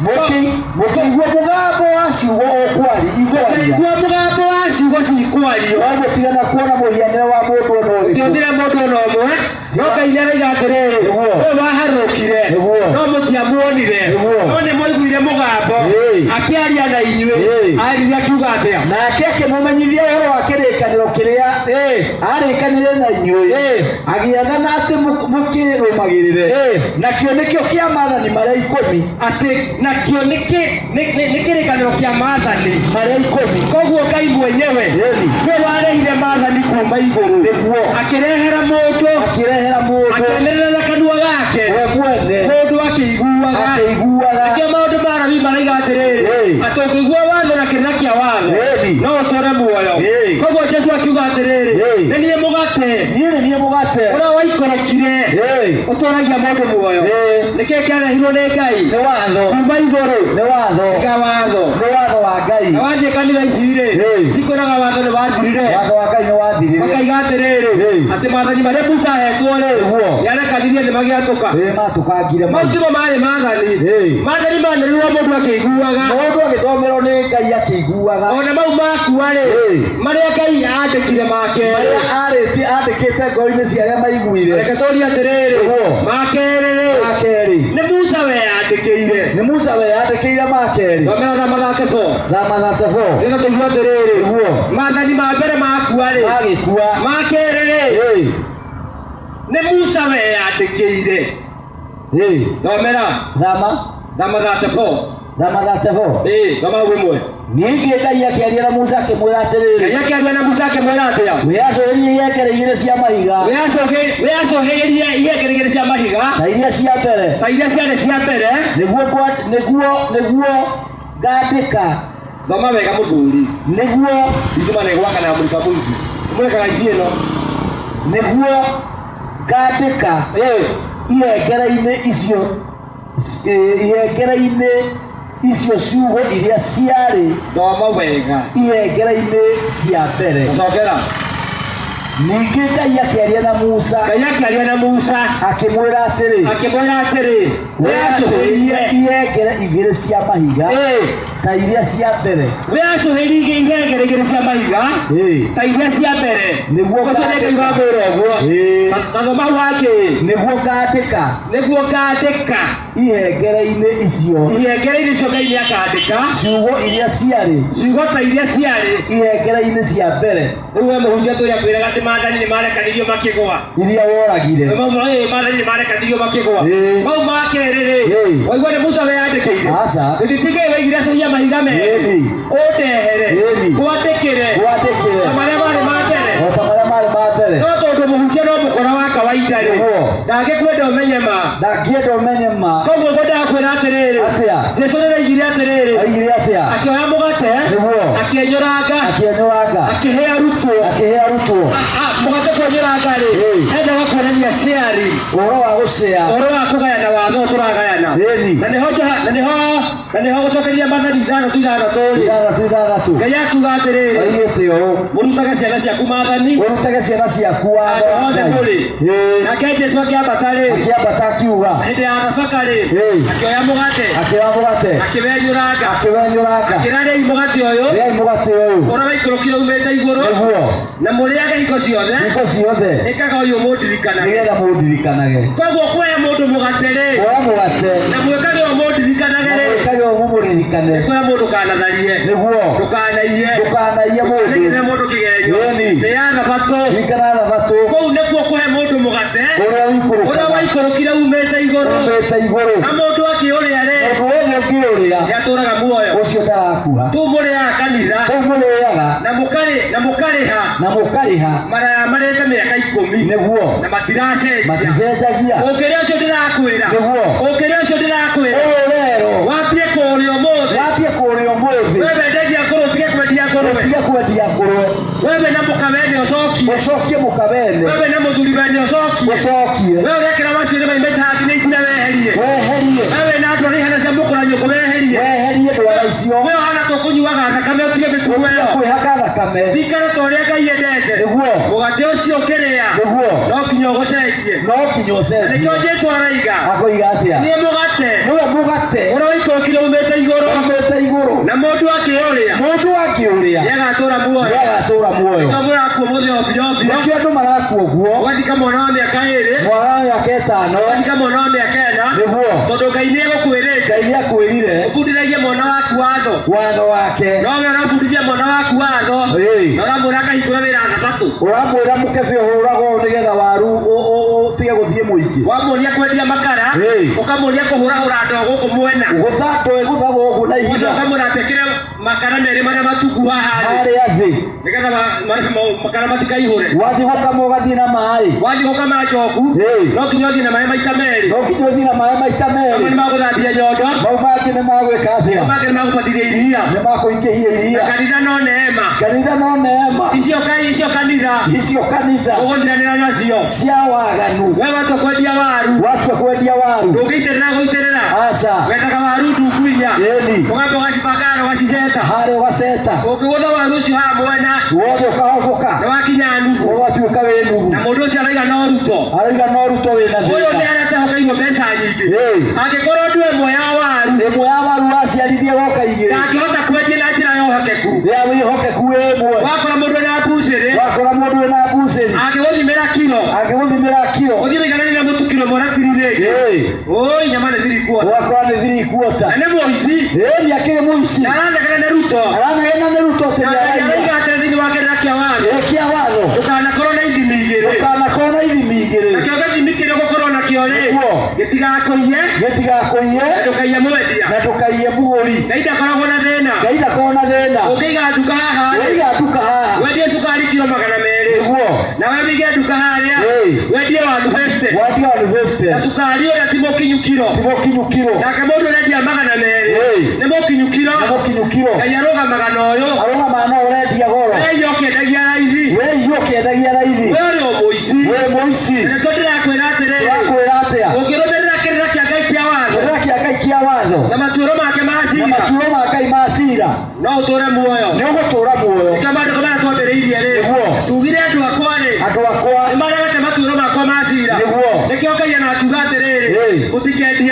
Mwaki-inĩ. Mũkĩigua mũgambo wa ciugo ũkwari ikwaria. Mũkĩigua mũgambo wa ciugo cikwario. No mũtigana kuona mũhianĩre wa mũndũ ona ũrĩkũ. Mũtionire mũndũ ona ũmwe, no Ngai nĩaraiga atĩrĩrĩ, Nĩguo. ũyũ waharũkire, Nĩguo. no mũtiamuonire, Nĩguo. no nĩ mwaiguire mũgambo Ĩĩ. akĩaria na inyuĩ. Ĩĩ. Aririe akiuga atĩa? Nake akĩmũmenyithia ũhoro wa kĩrĩkanĩro kĩrĩa Ĩĩ. arĩkanĩre na inyuĩ, Ĩĩ. agĩathana atĩ mũkĩrũmagĩrĩre. Ĩĩ. Nakĩo nĩkĩo kĩa maathani marĩa 10. Atĩ nakĩo nĩ kĩrĩkanĩro kĩa maathani marĩa 10. Koguo Ngai mwenyewe Ĩni. nĩwe warehire maathani kuma igũrũ. Nĩguo. Akĩrehera mũndũ, Akĩrehera mũndũ. Akĩanĩrĩra na kanua gake, we mwene, mũndũ akĩiguaga. Akĩiguaga. Nĩkĩo maũndũ ma Arabi maraiga atĩrĩrĩ, Ĩĩ. atĩ ũngĩigua watho na kĩrĩra kĩa watho, Ĩni. no ũtũre muoyo. Ĩĩ. Koguo Jesu akiuga atĩrĩrĩ, Ĩĩ. nĩ niĩ mũgate Niĩ nĩ niĩ mũgate ũrĩa waikũrũkire Ĩĩ. ũtũragia mũndũ muoyo. Ĩĩ. Nĩkĩĩ kĩarehirwo nĩ Ngai Nĩ watho. kuma igũrũ? Nĩ watho. Ga watho. Nĩ watho wa Ngai. Na wathiĩ kanitha ici rĩ, Ĩĩ. cikwĩraga watho nĩ wathirire. Watho wa Ngai nĩ wathirire. Makaiga atĩrĩrĩ, Ĩĩ. atĩ maathani marĩa Musa ahetwo rĩ, Nĩguo. nĩarekanirie nĩ magĩatũka. Ĩĩ, matũkangire Mau mau. timo marĩ maathani. Ĩĩ. Maathani manĩrĩrwo mũndũ akĩiguaga. Mũndũ agĩthomerwo nĩ Ngai akĩiguaga. Ona mau makua rĩ, Ĩĩ. marĩa Ngai andĩkire makerĩ, Marĩa arĩtie andĩkĩte ngoro-inĩ cia arĩa maiguire. Reke tũrie atĩrĩrĩ, Nĩguo. makerĩ rĩ, Makerĩ nĩ Musa weyandĩkĩire? Nĩ Musa weyandĩkĩire makerĩ? Thomera Thama 34. Thama 34. Nĩgetha tũigue atĩrĩrĩ, Nĩguo. maathani ma mbere makua rĩ, Magĩkua, makerĩ rĩ, Ĩĩ. Nĩ Musa weyandĩkĩire? Ĩĩ. Thomera. Thama. Thama 34. Thama 34. Ĩĩ, thoma hau ĩmwe. Ningĩ Ngai akĩaria na Musa akĩmwĩra atĩrĩrĩ, Ngai akĩaria na Musa akĩmwĩra atĩa? Wĩyacũhĩrie ihengere igĩrĩ cia mahiga Wĩyacũhĩrie ihengere igĩrĩ cia mahiga ta iria cia mbere, ta iria ciarĩ cia mbere, nĩguo ngandĩka. Thoma wega, mũthuri. Nĩguo. Thitima nĩ gwakana ya mũrika mũici mũrekaga ici ĩno. Nĩguo ngandĩka ihengere-inĩ icio, ihengere-inĩ icio ciugo iria ciarĩ Thoma wega. ihengere-inĩ cia mbere. Gũcokera. Ningĩ Ngai akĩaria na Musa. Ngai akĩaria na Musa. Akĩmwĩra atĩrĩ. Akĩmwĩra atĩrĩ. Wĩacũhĩrie ihengere igĩrĩ cia mahiga ta iria cia mbere. Wĩacũhĩrie ihengere igĩrĩ cia mahiga ta iria cia mbere. Nĩguo Ũcio nĩ Ngai wamwĩra ũguo. Na thoma hau hangĩ. Nĩguo ngaandĩka. Nĩguo ngaandĩka. Ihengere-inĩ icio. Ihengere-inĩ icio Ngai nĩakandĩka. Ciugo iria ciarĩ. Ciugo ta iria ciarĩ. Ihengere-inĩ cia mbere. Rĩu we mũhunjia tũrĩa kwĩraga atĩ maathani nĩmarekanirio makĩgũa. Iria woragire. Maathani nĩmarekanirio makĩgũa. Mau ma kerĩ rĩ, waigua nĩ Musa weyandĩkĩire. Aca. Gĩthiti waigire acũhia mahiga merĩ. Ũndehere. Ngwandĩkĩre. Ngwandĩkĩre. Ta marĩa marĩ ma mbere. O ta marĩa marĩ ma mbere. No tondũ mũhunjia no mũkora wa kawaida rĩ. Ndangĩkwenda ũmenye ma. Ndangĩenda ũmenye ma. Koguo ngwendaga kwĩra atĩrĩrĩ. Atĩa? Jesũ nĩaraigire atĩrĩrĩ. Aigire atĩa? Akĩoya mũgate. Nĩguo. Akĩenyũranga. Akĩenyũranga. Akĩhe arutwo. Akĩhe arutwo. Mũgate kwenyũranga rĩ. Endaga kuonania sharing. Ũhoro wa gũcea. Ũhoro wa kũgayana watho tũragayana. Ĩni. Na nĩho na nĩho na nĩho gũcokeria maathani ithathatũ ithathatũ rĩ. Ithathatũ ithathatũ. Ngai akiuga atĩrĩrĩ. Oigĩte ũũ. Mũrutage ciana ciaku maathani. Ũrutage ciana ciaku watho wa Handũ hothe Ngai. mũrĩ. Nake Jesũ akĩambata rĩ. Akĩambata akiuga. Hĩndĩ ya Thabaka rĩ. Akĩoya mũgate. Akĩoya mũgate. Akĩwenyũranga. Akĩwenyũranga. Akĩra rĩai mũgate ũyũ. Rĩai mũgate ũyũ. Ũrĩa waikũrũkire umĩte igũrũ. Nĩguo. Na mũrĩage hingo ciothe. Hingo ciothe. Ĩkaga ũyũ mũndirikanage. Nĩgetha mũndirikanage. Koguo kuoya mũndũ mũgate rĩ. Kuoya mũgate. Na mwĩkage ũũ mũndirikanage rĩ. Mwĩkage ũũ mũmũririkane. Nĩ kuoya mũndũ ndũkanatharie. Nĩguo. Ndũkanaiye. Ndũkanaiye mũndũ. Ndũkanekĩre mũndũ kĩgenyo. Ĩni. Nĩ ya Thabatũ. Ririkana Thabatũ. Kũu nĩkuo kũhe mũndũ mũgate. Ũrĩa ũikũrũkaga. Ũrĩa waikũrũkire umĩte igũrũ. Umĩte igũrũ. Na mũndũ akĩũrĩa rĩ. Mũndũ wothe ũngĩũrĩa. Nĩatũraga muoyo. Ũcio ndarakua. Kũu mũrĩaga kanitha. Kũu mũrĩaga. Na mũkarĩ na mũkarĩha. Na mũkarĩha. Maraya marĩte mĩaka 10. Nĩguo. Na matiracenjia. Maticenjagia. Ũngĩrĩa ũcio ndĩrakwĩra. Nĩguo. Ũngĩrĩa ũcio ndĩrakwĩra. Ũyũ ũrerwo. Wambie kũũrĩa ũmũthĩ. Wambie kũũrĩa ũmũthĩ. Wewe wendagia ngũrwe ũtige kwendia ngũrwe. Ũtige kwendia ngũrwe. Wewe na mũkawene ũcokie. Ũcokie mũkawene. Wewe na mũthuri wene ũcokie. Ũcokie. Wewe ũrekĩra macuĩrĩ maimĩte hathi nĩ itina weherie. Weherie. Wewe na andũ arĩa ihana cia mũkũranyũkũ weherie. Weherie ndwara icio. Wewe ũhana tũkũnyuaga thakame ũtige mĩtugo ĩyo. Kwĩhaka thakame. Thikara ta ũrĩa Ngai endete. Nĩguo. Mũgate ũcio ũkĩrĩa. Nĩguo. No nginya ũgũcenjie. No nginya ũcenjie. Nĩkĩo Jesũ araiga. Akoiga atĩa? Niĩ mũgate. Nĩwe mũgate. Ũrĩa waikũrũkire umĩte igũrũ. Umĩte igũrũ. Na mũndũ akĩũrĩa. Mũndũ akĩũrĩa. Nĩagatũra muoyo. Nĩagatũra muoyo. Nĩkĩo mũrakua mũthĩ ovyo ovyo. Nĩkĩo andũ marakua ũguo. Ũgathika mwana wa mĩaka 2. Mwana wa mĩaka 5. Ũgathika mwana wa mĩaka 4. Nĩguo. Tondũ Ngai nĩegũkwĩrĩte. Ngai nĩakwĩrire. Ũbundithagie mwana waku watho. Watho wake. No we ũrabundithia mwana waku watho. Ĩĩ. Na ũramwĩra akahingũre wĩra Thabatũ. Ũramwĩra mũkebe ũhũragwo nĩgetha waru ũtige gũthiĩ mũingĩ. Wamuonia kwendia makara. Ĩĩ. Ũkamuonia kũhũrahũra ndoo gũkũ mwena. Gũtha ndoo ĩgũthagwo ũguo na ihiga. Ũcoka ũkamwĩra atĩkĩre makara merĩ marĩa matuku haha thĩ. Harĩa thĩ. Nĩgetha makara matikaihũre. Wathiĩ gũkama ũgathiĩ na maĩ. Wathiĩ gũkama njoku. Ĩĩ. No nginya ũthiĩ na maĩ maita merĩ. No nginya ũthiĩ na maĩ maita merĩ. Mamwe nĩ magũthambia nyondo. Mau mangĩ nĩ magwĩka atĩa? Mau mangĩ nĩ magũbatithia iria. Nĩ makũingĩhia iria. Na kanitha no neema. Kanitha no neema. Icio icio kanitha. Icio kanitha. Ũgũthiranĩra nacio. Cia waganu. We watua kwendia waru. Watua kwendia waru. Ndũngĩitĩrĩra gũitĩrĩra. Aca. Wendaga waru ndungu inya. Ĩni. Ũgamba ũgacibanga na ũgaciceta. Harĩa ũgaceta. Ũngĩgũtha waru ũcio haha mwena. Wothe ũkahoboka. Nĩ wakinya nuthu. Ũgatuĩka wĩ nuthu. Na mũndũ ũcio araiga no Ruto. Araiga no Ruto wĩna thĩna. Ũyũ nĩ aretehokeirwo mbeca nyingĩ. Angĩkorwo ndu ĩmwe ya waru. Ĩmwe ya waru waciarithie goka igĩrĩ. Ndangĩhota kwendia na njĩra ya ũhokeku. Ya wĩhokeku ĩmwe. Wakora mũndũ ena mbucĩrĩ. Wakora mũndũ ena mbucĩrĩ. Angĩgũthimĩra kiro. Angĩgũthimĩra kiro. Ũthiĩ wĩigananie na mũtu kiro ĩmwe na tiri rĩngĩ. Oi nyama nĩ thiri kuota. Wakora nĩ thiri kuota. Na nĩ mũici. Ĩĩ nĩ akĩrĩ mũici. Na aranegena nĩ Ruto. Aranegena nĩ Ruto atĩ nĩ araiya. Araiga atĩrĩ thĩinĩ wa kĩrĩra kĩa watho. Ĩ kĩa watho. Ndũkanakorwo na ithimi igĩrĩ. Ndũkanakorwo na ithimi igĩrĩ. Nakĩo gĩthimi kĩrĩa ũgũkorwo nakĩo rĩ. Gĩtigakũiye. Gĩtigakũiye. Na ndũkaiye mwendia. Na ndũkaiye mũgũri. Ngai ndakoragwo na thĩna. Ngai ndakoragwo na thĩna. Ũngĩiga nduka haha. Ũngĩiga nduka haha. Wendie cukari kiro 200. Nĩguo. Na we wĩige nduka harĩa. Wendie 150. Wendie 150. Na cukari ũrĩa ti mũkinyu kiro. Ti mũkinyu kiro. Nake mũndũ ũrendia 200. Nĩ mũkinyu kiro. Nĩ mũkinyu kiro. Ngai arũgamaga na ũyũ. Arũgamaga na ũrendia goro. We iyo ũkĩendagia raithi. We iyo ũkĩendagia raithi. We ũrĩ o mũici. Wĩ mũici. Nĩkĩo ndĩrakwĩra atĩrĩrĩ. Ndĩrakwĩra atĩa? Ũngĩrũmĩrĩra kĩrĩra kĩa Ngai kĩa watho. Kĩrĩra kĩa Ngai kĩa watho. Na matuĩro make ma cira. Na matuĩro ma Ngai ma cira. No ũtũre muoyo. Nĩ ũgũtũra muoyo. Nĩkĩo maandĩko marĩa twambĩrĩirie rĩ. Nĩguo. Tugire andũ akwa rĩ. Andũ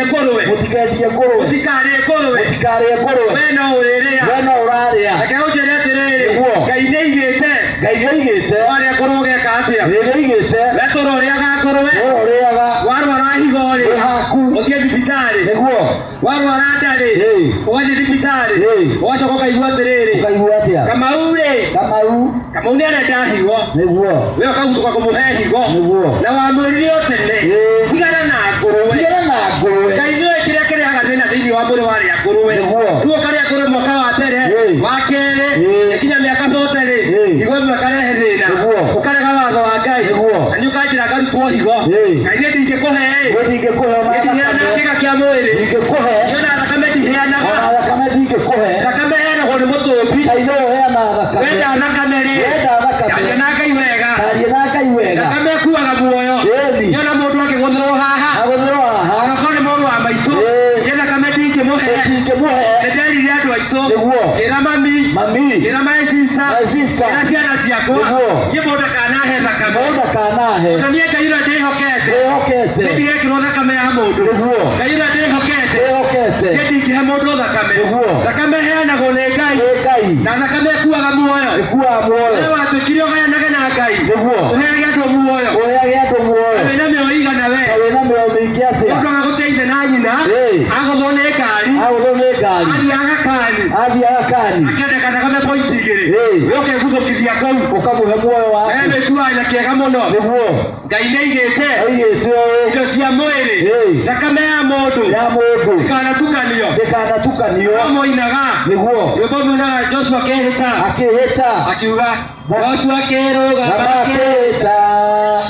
Mũtikendie ngũrwe. Mũtikendie ngũrwe. Mũtikarĩe ngũrwe. Mũtikarĩe ngũrwe. We no ũrĩrĩa. We no ũrarĩa. Reke ngũnjĩre atĩrĩrĩ. Nĩguo. Ngai nĩ aigĩte. Ngai nĩaigĩte. Warĩa ngũrwe ũgeka atĩa? Nĩ nĩaigĩte. We tũra ũrĩaga ngũrwe. We ũrĩaga. Warwara higo rĩ. Wĩ haku. Ũthiĩ thibitarĩ. Nĩguo. Warwara nda rĩ. Ĩĩ. Ũgathiĩ thibitarĩ. Ĩĩ. Ũgacoka ũkaigua atĩrĩrĩ. Ũkaigua atĩa? Kamau rĩ. Kamau. Kamau nĩ arenda higo. Nĩguo. We ũkahutũka kũmũhe higo. Nĩguo. Na wamwĩrire o tene. Ĩĩ. Tigana na ngũrwe. Tigana na ngũrwe. Ngai nĩoĩ kĩrĩa kĩrehaga thĩna thĩinĩ wa mwĩrĩ warĩa ngũrwe. Nĩguo. Rĩu ũkarĩa ngũrwe mwaka wa mbere, Ĩĩ. wa kerĩ, Ĩĩ. ĩkinya mĩaka 40 rĩ, Ĩĩ. higo ĩmwe ĩkarehe thĩna. Nĩguo. Ũkarega watho wa Ngai. Nĩguo. Na nĩ ũkanjĩra ngarutwo higo. Ĩĩ. Ngai niĩ ndingĩkũhe ĩ. We ndingĩkũhe ona Niĩ ndiheanaga thakame. kĩga kĩa mwĩrĩ. Ndingĩkũhe. Niĩ ona thakame ndiheanaga. Ona thakame ndingĩkũhe. Thakame ĩheanagwo nĩ mũtũmbi. Ngai nĩwe ũheanaga thakame. Wenda thakame rĩ. Wenda thakame. Aria na Ngai wega. Aria na Ngai wega. Thakame ĩkuaga muoyo. Ĩni. Niĩ ona mũndũ akĩgũthĩrwo haha. Agũthĩrwo haha. Onakorwo nĩ mũrũ wa maitũ. Ĩĩ. Niĩ thakame ndingĩmũhe. Ndingĩmũhe. Nĩnderire andũ aitũ. Nĩguo. Ngĩra mami. Mami. Ngĩra my sister. My sister. Ngĩra ciana ciakwa. Nĩguo. Niĩ mũndũ ndakanahe thakame. Mũndũ ndakanahe. Na niĩ Ngai ũrĩa ndĩhokete. Ndĩhokete. Niĩ ndigekĩrwo thakame ya mũndũ. Nĩguo. Ngai ũrĩa ndĩhokete. Ndĩhokete. Niĩ ndingĩhe mũndũ thakame. Nĩguo. Thakame ĩheanagwo nĩ Ngai. Nĩ Ngai. Na thakame ĩkuaga muoyo. Ĩkuaga muoyo. We watuĩkire ũgayanage na Ngai. Nĩguo. Ũheage andũ muoyo. Ũheage andũ muoyo. Na wĩna mĩoyo igana we. Na wĩna mĩoyo mĩingĩ atĩa? Mũndũ agagũteithia na nyina. Ĩĩ. Agũthwo nĩ ngari. Agũthwo nĩ ngari. Athiaga kani. Athiaga kani. Akĩendeka thakame point igĩrĩ. Ĩĩ. We ũkeguthũkithia kũu. Ũkamũhe muoyo waku. We wĩtuaga kĩega mũno. Nĩguo. Ngai nĩaigĩte. Aigĩte ũũ. Indo cia mwĩrĩ. Ĩĩ. Thakame ya mũndũ. Ya mũndũ. Ndĩkanatukanio. Ndĩkanatukanio. No moinaga. Nĩguo. Rwĩmbo moinaga Joshua akĩhĩta. Akĩhĩta. Akiuga Joshua akĩrũgama Akĩhĩta.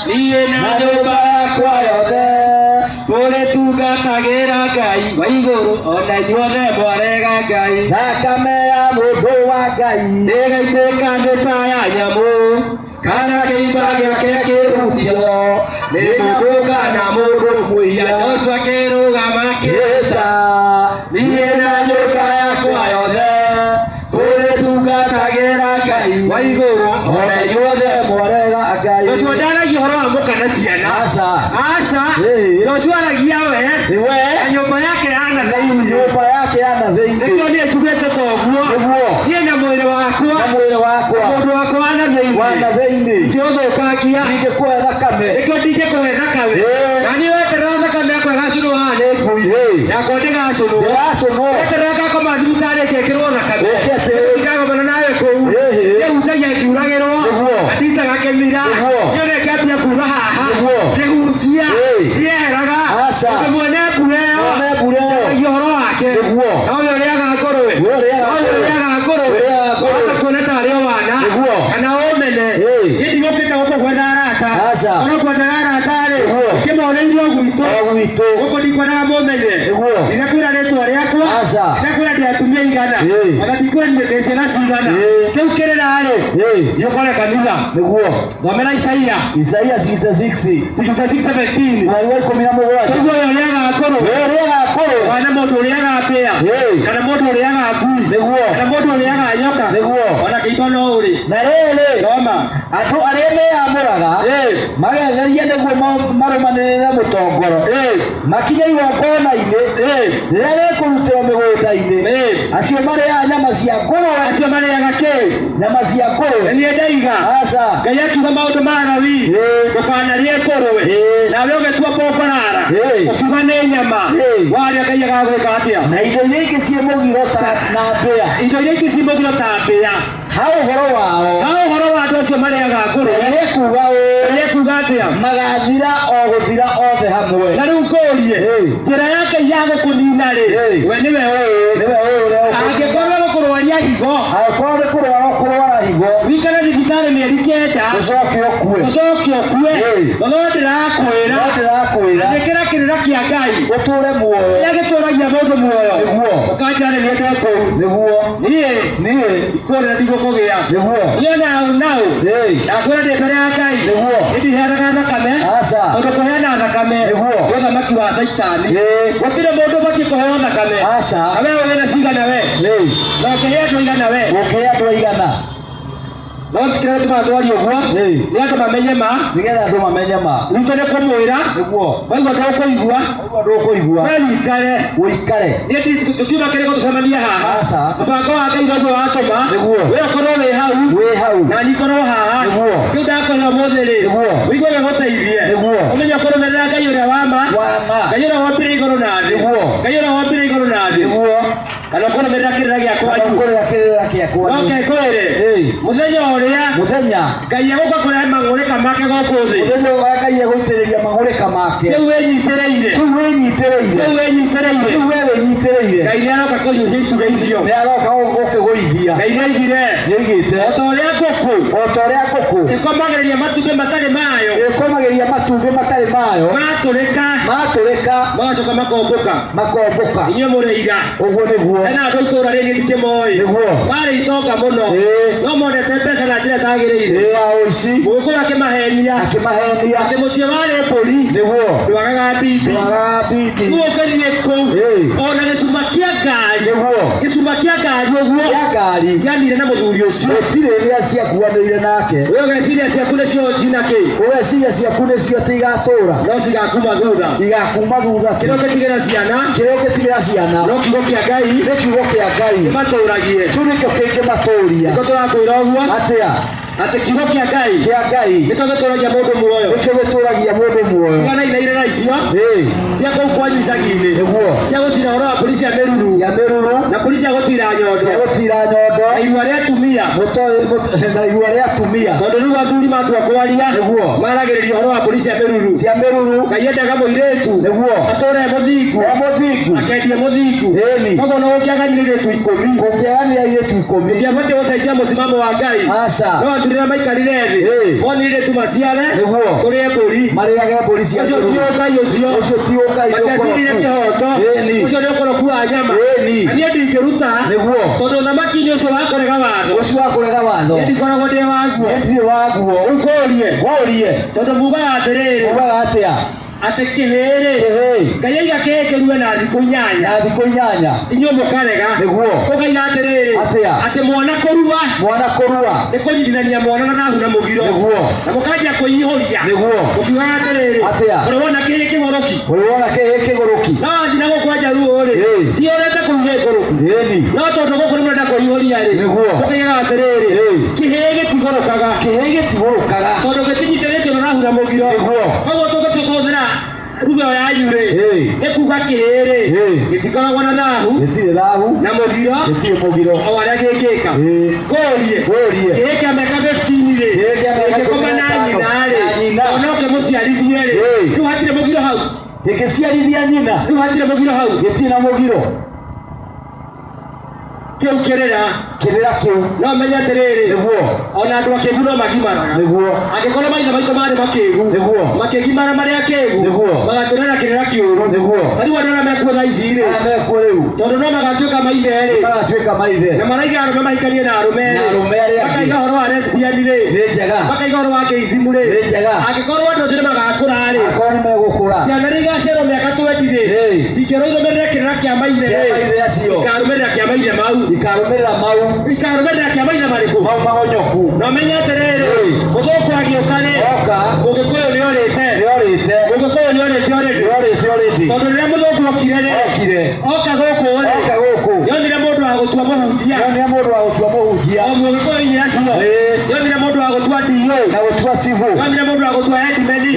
Niĩ na nyũmba yakwa yothe. Tũrĩtungatagĩra Ngai wa igũrũ ona inyuothe mwarega Ngai. Thakame ya mũndũ wa Ngai. Ndĩgaitĩka nĩ ta ya nyamũ kana kĩimba gĩake kĩhutio nĩ mũndũ kana mũndũ mwĩhia. Joshua akĩrũgama akĩhĩta. Niĩ na nyũmba yakwa yothe tũrĩtungatagĩra Ngai wa igũrũ ona inyuothe mwarega Ngai. Joshua ndaragia ũhoro wa mũka na ciana. Aca. Aca. Ĩĩ. Joshua aragia we. Nĩ we. Na nyũmba yake ya na thĩinĩ. Nyũmba yake ya na thĩinĩ. Nĩkĩo niĩ njugĩte toguo. Nĩguo. Niĩ na mwĩrĩ wakwa. Na mwĩrĩ wakwa. Mũndũ wakwa wa na thĩinĩ. Wa na thĩinĩ. Ndingĩũthũkangia. Ndingĩkũhe thakame. Nĩkĩo ndingĩkũhe thakame. Ĩĩ. Na niĩ weterera thakame yakwa ĩgacũnwo haha nĩ ngui. Ĩĩ. Yakwa ndĩgacũnwo. Ndĩgacũnwo. Weterera ngakoma thibitarĩ ngekĩrwo thakame. Ũke atĩ. Ndingagomana nawe kũu. Ĩĩ. Niĩ hunjagia ngiuragĩrwo. Nĩguo. Na nditaga kĩmira. Nĩguo. Niĩ nĩngĩambia kuura haha. Nĩguo. Ngĩhunjia. Ĩĩ. Ndieheraga. Aca. Tondũ mwene mbura ĩyo. Mwene mbura ĩyo. Njaragia ũhoro wake. Nĩguo. No we ũrĩaga ngũrwe. We ũrĩaga No we ũrĩaga ngũrwe. Ũrĩaga ngũrwe. Wahota kuona tarĩ o wana. Nĩguo. Kana ũmene. Ĩĩ. Niĩ ndigũkĩte gũkũ gwetha arata. Aca. Korwo kwendaga arata-rĩ. Nĩguo. Ingĩmoneire o gwitũ. O gwitũ. Gũkũ ndikwendaga mũmenye. Nĩguo. Ndinakwĩra rĩtwa rĩakwa. Aca. Ndinakwĩra ndĩ atumia igana. Ĩĩ. Ona ndikwĩra ndĩ ciana cigana. Ĩĩ. Kĩu kĩrĩra-rĩ. Ĩĩ. Gĩũkore kanitha. Nĩguo. Thomera Isaia. Isaia 66. 66:17. Mũhari wa 17. Koguo ũyũ ũrĩaga ngũrwe. We ũrĩaga ngũrwe. Kana mũndũ ũrĩaga mbĩa. Ĩĩ. Kana mũndũ ũrĩaga ngui. Nĩguo. Kana mũndũ ũrĩaga nyoka. Nĩguo. Ona kĩimba no ũrĩ. Na rĩrĩ. Thoma. Andũ arĩa meyamũraga. Ĩĩ. Magetheria nĩguo marũmanĩrĩre mũtongoro. Ĩĩ. Makinye igongona-inĩ. Ĩĩ. Rĩrĩa rĩkũrutĩrwo mĩgũnda-inĩ. Ĩĩ. Acio marĩaga nyama cia ngũrwe. Acio marĩaga kĩ? Nyama cia ngũrwe. Nĩ niĩ ndaiga. Aca. Ngai akiuga maũndũ ma Lawi. Ĩĩ. Ndũkanarĩe ngũrwe. Ĩĩ. Nawe ũgĩtua bokorara. Ĩĩ. Ũkiuga nĩ nyama. Ĩĩ. Warĩa Ngai agagwĩka atĩa? Na indo iria ingĩ ciĩ mũgiro ta na mbĩa. Indo iria ingĩ ciĩ mũgiro ta mbĩa. Ha ũhoro wao. Ha ũhoro wa andũ acio marĩaga ngũrwe. Ngai ekuuga ũũ. Ngai ekuuga atĩa? Magathira o gũthira othe hamwe. Na rĩu ngũrie. Ĩĩ. Njĩra ya Ngai ya gũkũnina rĩ. Ĩĩ. We nĩwe ũĩ. Nĩwe ũĩ ũrĩa ũkũ- Angĩkorwo gũkũrwaria higo. Angĩkorwo nĩ kũrwara ũkũrwara higo. Wĩikare thibitarĩ mĩeri 9. Ũcoke ũkue. Ũcoke ũkue. Ĩĩ. Na no ndĩrakwĩra. No ndĩrakwĩra. Athĩkĩra kĩrĩra kĩa Ngai. Ũtũũre muoyo. Kĩrĩa gĩtũragia mũndũ muoyo. Nĩguo. Ũkanjĩra nĩ niĩ ndĩ kũu. Nĩguo. Niĩ. Niĩ. Ikũrĩra ndigũkũgĩa. Nĩguo. Niĩ nau nau. Ĩĩ. Ndakwĩra ndĩ mbere ya Ngai. Nĩguo. Niĩ ndiheanaga thakame. Aca. Tondũ kũheana thakame. Nĩguo. Nĩ ũthamaki wa Caitani. Ĩĩ. Gũtirĩ mũndũ ũbatiĩ kũheo thakame. Aca. Na we wĩna cigana we. Ĩĩ. Na ũkĩhe andũ aigana we. Ũkĩhe andũ aigana. No tikira tumatwaria ũguo nĩ andũ mamenye ma nĩgetha andũ mamenye ma rutwo nĩ kũmwĩra nĩguo waigua ndũkũigua ndũkũigua we wikare ũikare niĩ tũkiuma kĩrĩko tũcemanie haha Aca. mũbango wa Ngai noguo watũma Nĩguo. we ũkorwo wĩ hau wĩ hau na niĩ ngorwo haha Nĩguo. kĩu ndakũhe ũmũthĩ rĩ Nĩguo. ũigue gĩgũteithie Nĩguo. ũmenye kũrũmĩrĩra Ngai ũrĩa wa ma wa ma Ngai ũrĩa wombire igũrũ na thĩ Nĩguo. Ngai ũrĩa wombire igũrũ na thĩ nĩguo kana ũkũrũmĩrĩra kĩrĩra gĩa kwanyu kũrĩra kĩrĩra kĩa kwanyu no ngĩkwĩre Ĩĩ. mũthenya ũrĩa mũthenya Ngai egũka kũrehe mang'ũrĩka make gũkũ thĩ mũthenya ũrĩa Ngai egũitĩrĩria mang'ũrĩka make kĩu wĩnyitĩrĩire kĩu wĩnyitĩrĩire kĩu wĩnyitĩrĩire kĩu we wĩnyitĩrĩire Ngai nĩaroka kũhiũhia itugĩ icio nĩ aroka gũkĩgũithia Ngai nĩaigire nĩaigĩte o ta ũrĩa ngũkũ o ta ũrĩa ngũkũ ĩkomagĩrĩria matumbĩ matarĩ mayo ĩkomagĩria matumbĩ matarĩ mayo matũrĩka matũrĩka magacoka makombũka makombũka inyuĩ mũrĩ ira ũguo nĩguo hena andũ itũra rĩngĩ ndikĩmoĩ Nĩguo. marĩ itonga mũno Ĩĩ. no monete mbeca na njĩra ĩtagĩrĩire ĩ ya ũici mũgĩkũyũ akĩmahenia akĩmahenia atĩ mũciĩ warĩ mbũri nĩguo ndwagaga mbimbi ndwagaga mbimbi rĩu ũngĩthiĩ kũu Ĩĩ. ona gĩcuma kĩa ngari nĩguo gĩcuma kĩa ngari ũguo kĩa ngari ciathire na mũthuri ũcio gũtirĩ rĩrĩa ciakuanĩire nake we ũgeciria ciaku nĩcio cina kĩ ũgeciria ciaku nĩcio atĩ igatũra no cigakuma thutha igakuma thutha tu kĩrĩa ũngĩtigĩra ciana kĩrĩa ũngĩtigĩra ciana no kiugo kĩa Ngai nĩ kiugo kĩa Ngai matũragie kĩu nĩkĩo kĩngĩmatũria nĩkĩo tũrakwĩra ũguo atĩa atĩ kiugo kĩa Ngai kĩa Ngai nĩkĩo gĩtũragia mũndũ muoyo nĩkĩo gĩtũragia mũndũ muoyo tiganai na irĩra icio ĩĩ cia kũu kwanyu icagi-inĩ nĩguo cia gũcina ũhoro wa mbũri cia mĩruru cia mĩruru na mbũri cia gũtira nyondo cia gũtira nyondo na irua rĩa atumia na irua rĩa atumia tondũ rĩu athuri matua kwaria Nĩguo. maragĩrĩria ũhoro wa mbũri cia mĩruru cia mĩruru Ngai endaga mũirĩtu nĩguo atũre mũthingu e mũthingu akendie mũthingu Ĩni. koguo no ũngĩaganire airĩtu ikũmi kũngĩaganire airĩtu ikũmi ndĩabatiĩ gũcenjia mũsimamo wa Ngai aca no athuri arĩa maikarire thĩ Ĩĩ. monire airĩtu maciare Nĩguo. tũrĩe mbũri marĩage mbũri cia ũcio ti mĩruru ũngai ũcio ũcio ti ũngai nĩ matiacirire ũkoroku kĩhoto Ĩni. ũcio nĩ ũkoroku wa nyama Ĩni. na niĩ ndingĩruta Nĩguo. tondũ ũthamaki-inĩ ũcio wa kũrega watho ũcio wa kũrega watho niĩ ndikoragwo ndĩ waguo ndirĩ waguo rĩu ngũrie ngũrie tondũ mugaga atĩrĩrĩ ugaga atĩa atĩ kĩhĩĩ-rĩ kĩhĩĩ Ngai aiga kĩhĩĩ kĩrue na thikũ inyanya na thikũ inyanya inyuĩ mũkarega Nĩguo. ũkaiga atĩrĩrĩ Atĩa? atĩ mwana kũrua mwana kũrua nĩ kũnyitithania mwana na thahu na mũgiro Nĩguo. na mũkanjia kwĩihũria Nĩguo. mũkiugaga atĩrĩrĩ Atĩa? ũrĩ wona kĩhĩĩ kĩgũrũki ũrĩ wona kĩhĩĩ kĩgũrũki no wathiĩ na gũkũ njaruo rĩ Ĩĩ. ciorete kũu gĩkũrũku ĩni no tondũ gũkũ nĩ mũrenda kwĩihũria rĩ Nĩguo. mũkaigaga atĩrĩrĩ Ĩĩ. kĩhĩĩ gĩtigũrũkaga kĩhĩĩ gĩtigũrũkaga tondũ gĩtinyitĩrĩtio na thahu na mũgiro Nĩguo. koguo tũngĩtua kũhũthĩra ruga ĩyo yanyu rĩ Ĩĩ. nĩ kuga kĩhĩĩ rĩ Ĩĩ. gĩtikoragwo na thahu gĩtirĩ thahu na mũgiro gĩtirĩ mũgiro o arĩa gĩkĩka Ĩĩ. ngũrie Ngũrie. kĩhĩĩ kĩa mĩaka 15 rĩ Kĩhĩĩ kĩa mĩaka gĩngĩkoma na 15 nyina rĩ na nyina. ona ũkĩmũciarithie rĩ Ĩĩ. rĩu hatirĩ mũgiro hau gĩkĩciarithia nyina rĩu hatirĩ mũgiro hau gĩtirĩ na mũgiro kĩu kĩrĩra kĩrĩra kĩu no menye atĩrĩrĩ nĩguo ona andũ akĩgu no magimaraga nĩguo angĩkorwo maithe maitũ marĩ makĩgu Nĩguo. makĩgimara marĩ akĩgu Nĩguo. magatũrera kĩrĩra kĩũru Nĩguo. ta rĩu andũ arĩa mekuo thaa ici rĩ aya mekuo rĩu tondũ no magatuĩka maithe rĩ magatuĩka maithe na maraiga arũme mahikanie na arũme Na rĩ arũme arĩa angĩ. makaiga ũhoro wa lesbian rĩ nĩ njega makaiga ũhoro wa gayism rĩ Nĩ njega. angĩkorwo andũ acio nĩ magakũra rĩ akorwo nĩ megũkũra ciana iria igaciarwo mĩaka 20 rĩ Ĩĩ. cingĩrwo irũmĩrĩre kĩrĩra kĩa maithe Kĩa rĩ maithe acio. ikarũmĩrĩra kĩa maithe mau ikarũmĩrĩra mau ikarũmĩrĩra kĩa maithe marĩkũ mau mahonyoku na ũmenye atĩrĩrĩ Ĩĩ. mũthũngũ agĩũka rĩ oka mũgĩkũyũ nĩorĩte nĩorĩte mũgĩkũyũ nĩorĩte already nĩorĩte already tondũ rĩrĩa mũthũngũ okire rĩ okire oka gũkũ rĩ oka gũkũ nĩonire mũndũ wa gũtua mũhunjia nĩonire mũndũ wa gũtua mũhunjia o mũgĩkũyũ-inĩ acio Ĩĩ. nĩonire mũndũ wa gũtua DO na gũtua cibũ nĩonire mũndũ wa gũtua headman Ĩĩ.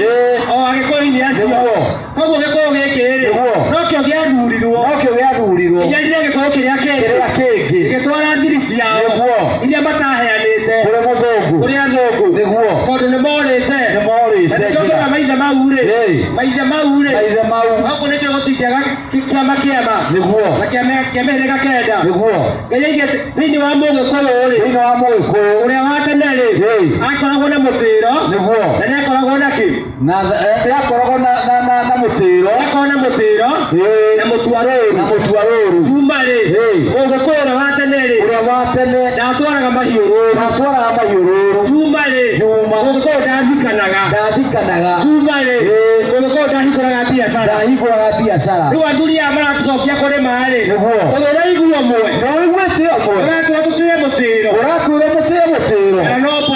o agĩkũyũ-inĩ acio Nĩguo. koguo gĩkũyũ gĩkĩ rĩ Nĩguo. nokĩo gĩathurirwo nokĩo gĩathurirwo kĩnyarire gĩkũyũ kĩrĩa kĩngĩ kĩrĩa kĩngĩ gĩgĩtwara thiri ciao Nĩguo. iria mataheanĩte kũrĩ mũthũngũ kũrĩ athũngũ Nĩguo. tondũ nĩmorĩte Nĩmorĩte Na nĩkĩo njĩra. ũngĩona maithe mau rĩ Ĩĩ. maithe mau rĩ maithe mau gũkũ nĩkĩo gũtingĩaga kĩama kĩama nĩguo na kĩama kĩa mĩhĩrĩga kenda nĩguo Ngai aigĩte thĩinĩ wa mũgĩkũyũ rĩ thĩinĩ wa mũgĩkũyũ ũrĩa wa tene rĩ Ĩĩ. akoragwo na mũtĩro nĩguo na nĩakoragwo na kĩ na nĩakoragwo na na na na mũtĩro akoragwo na mũtĩro Ĩĩ. na mũtua rũru na mũtua rũru kuma rĩ Ĩĩ. mũgĩkũyũ ũrĩa wa tene rĩ ũrĩa wa tene ndatwaraga mahiũ rũru ndatwaraga mahiũ rũru kuma rĩ Juma. mũgĩkũyũ ndathikanaga ndathikanaga kuma rĩ Ĩĩ. mũgĩkũyũ ndahingũraga biacara ndahingũraga biacara rĩu athuri aya maratũcokia kũrĩma rĩ Nĩguo. ũndũ ũraigua ũmwe nĩũiguĩte ũmwe ũratwĩra tũtĩe mũtĩro ũrakwĩra mũtĩe mũtĩro kana no mbũri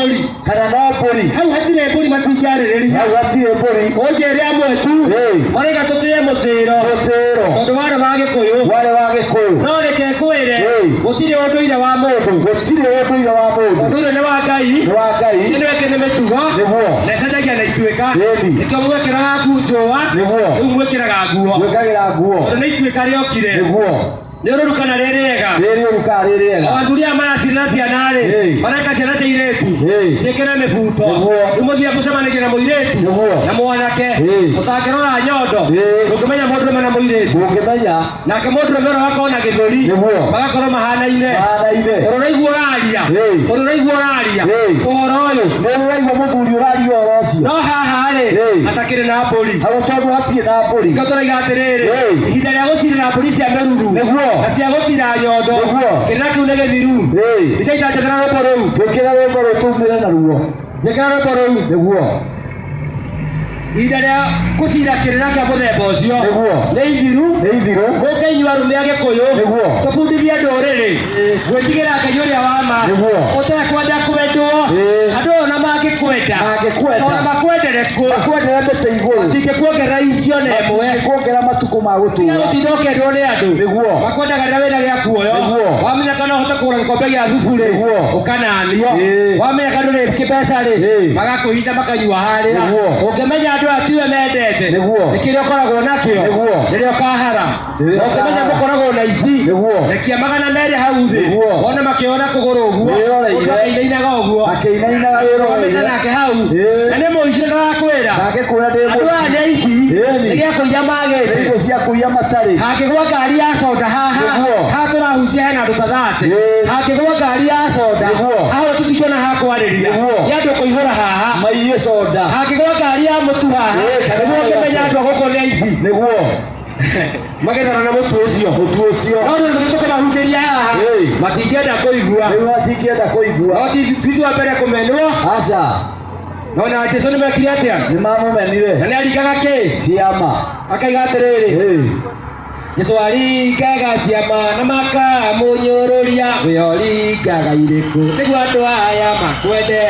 Tũtingĩarĩrĩria. Hau hatirĩ mbũri. Ũnjĩre amwe tu. Ĩĩ. Marauga tũtĩe mũtĩro. Mũtĩro. Tondũ warĩ wa Gĩkũyũ. Warĩ wa Gĩkũyũ. No reke ngwĩre. Ĩĩ. Gũtirĩ ũndũire wa mũndũ. Gũtirĩ ũndũire wa mũndũ. Ũndũire nĩ wa Ngai. Nĩ wa Ngai. Ĩno ĩngĩ nĩ mĩtugo. Nĩguo. Na ĩcenjagia na ituĩka. Ĩni. Nĩkĩo mwĩkĩraga njũa. Nĩguo. Rĩu mwĩkĩraga nguo. Gwĩkagĩra nguo. Tondũ nĩ ituĩka rĩokire. Nĩguo. Nĩ ũrũru kana rĩ rĩega? Rĩ rĩũru kana rĩ rĩega? Athuri aya maracirĩra ciana rĩ, Ĩĩ. mareka ciana cia airĩtu Ĩĩ. ciĩkĩre mĩbuto. Nĩguo. Rĩu mũthiĩ mũcemanagie na mũirĩtu Nĩguo. na mwanake. Ĩĩ. Ũtangĩrora nyondo Ĩĩ. ndũngĩmenya mũndũrũme na mũirĩtu. Ndũngĩmenya. Nake mũndũrũme ũrĩa wakorwo na gĩthũri Nĩguo. magakorwo mahanaine. Mahanaine. Ũrĩa ũraigua ũraria. Ĩĩ. Ũrĩa ũraigua ũraria. Ĩĩ. Ũhoro ũyũ. Nĩ ũraigua mũthuri ũraria ũhoro ũcio. No haha rĩ, Ĩĩ. hatakĩrĩ na mbũri. Hau tondũ hatirĩ na mbũri. Nĩkĩo tũraiga atĩrĩrĩ, Ĩĩ. ihinda rĩa gũcirĩra mbũri cia mĩruru Nĩguo. na cia gũtira nyondo, Nĩguo. kĩrĩra kĩu nĩ gĩthiru. Ĩĩ. Ndicaita njĩkĩra rwĩmbo rũu. Twĩkĩre rwĩmbo rũu tumĩre naruo. Njĩkĩra rwĩmbo rũu. Nĩguo. Ihinda rĩa gũcira kĩrĩra kĩa mũthemba ũcio Nĩguo. nĩ ithiru. Nĩ ithiru. Mũke inyuĩ arũme a Gĩkũyũ. Nĩguo. Tũbundithie ndũrĩrĩ gwĩtigĩra Ngai ũrĩa wa ma. Nĩguo. Ũtekwenda kwendwo. Ĩĩ. Andũ ona mangĩkwenda. Mangĩkwenda. Ona makwendere kũ. Makwendere mĩtĩ igũrũ. Matingĩkuongerera icio na ĩmwe. Kuongerera matukũ ma Tiga gũtũũra. gũtinda ũkĩendwo nĩ andũ. Nĩguo. Makwendaga rĩrĩa wĩna gĩa kuoyo. Nĩguo. Wamenya kana ũhote kũgũra gĩkombe gĩa thubu rĩ. Nĩguo. Ũkananio. Ĩĩ. Wamenya kana ndũrĩ kĩmbeca rĩ. Ĩĩ. Magakũhinda makanyua harĩa. Nĩguo. Ũngĩmenya andũ aya tiwe mendete. Nĩguo. Nĩ kĩrĩa ũkoragwo nakĩo. Nĩguo. Rĩrĩa ũkahara. Rĩrĩa Ũngĩmenya ũkahara. mũkoragwo na ici. Nĩguo. Rekia 200 hau thĩ. Nĩguo. Wone makĩona kũgũrũ ũguo. Wĩroreire. Ũndũ akĩinainaga ũguo. Akĩinainaga Wamĩte wĩroreire. nake hau. Ĩĩ. Na nĩ mũici ndarakwĩra. Nake kwĩra ndĩ Andũ aya mũici. nĩ aici. Ĩni. Nĩ gĩa kũiya magĩte. Nĩ indo cia kũiya matarĩ. Hangĩgwa ngari ya soda haha. Nĩguo. Haha tũrahunjia hena andũ ta 30. Ĩĩ. Hangĩgwa ngari ya soda. Nĩguo. Haha tũtingĩona ha kwarĩria. Nĩguo. Nĩ andũ kũihũra haha. Maiye soda. Hangĩgwa ngari ya mũtu haha. Ĩĩ, kana Nĩguo ũngĩmenya andũ a gũkũ nĩ aici. Nĩguo. Magethana na mũtu ũcio. Mũtu ũcio. No rĩu tũkĩmahunjĩria haha. Ĩĩ. Matingĩenda kũigua. Rĩu matingĩenda kũigua. No ti wa mbere kũmenwo. Aca. No na Jesũ nĩ mekire atĩa? Nĩ mamũmenire. Na nĩ aringaga kĩ? Ciama. Akaiga atĩrĩrĩ. Ĩĩ. Jesũ aringaga ciama na makamũnyũrũria. We oringaga irĩkũ nĩguo andũ aya makwende.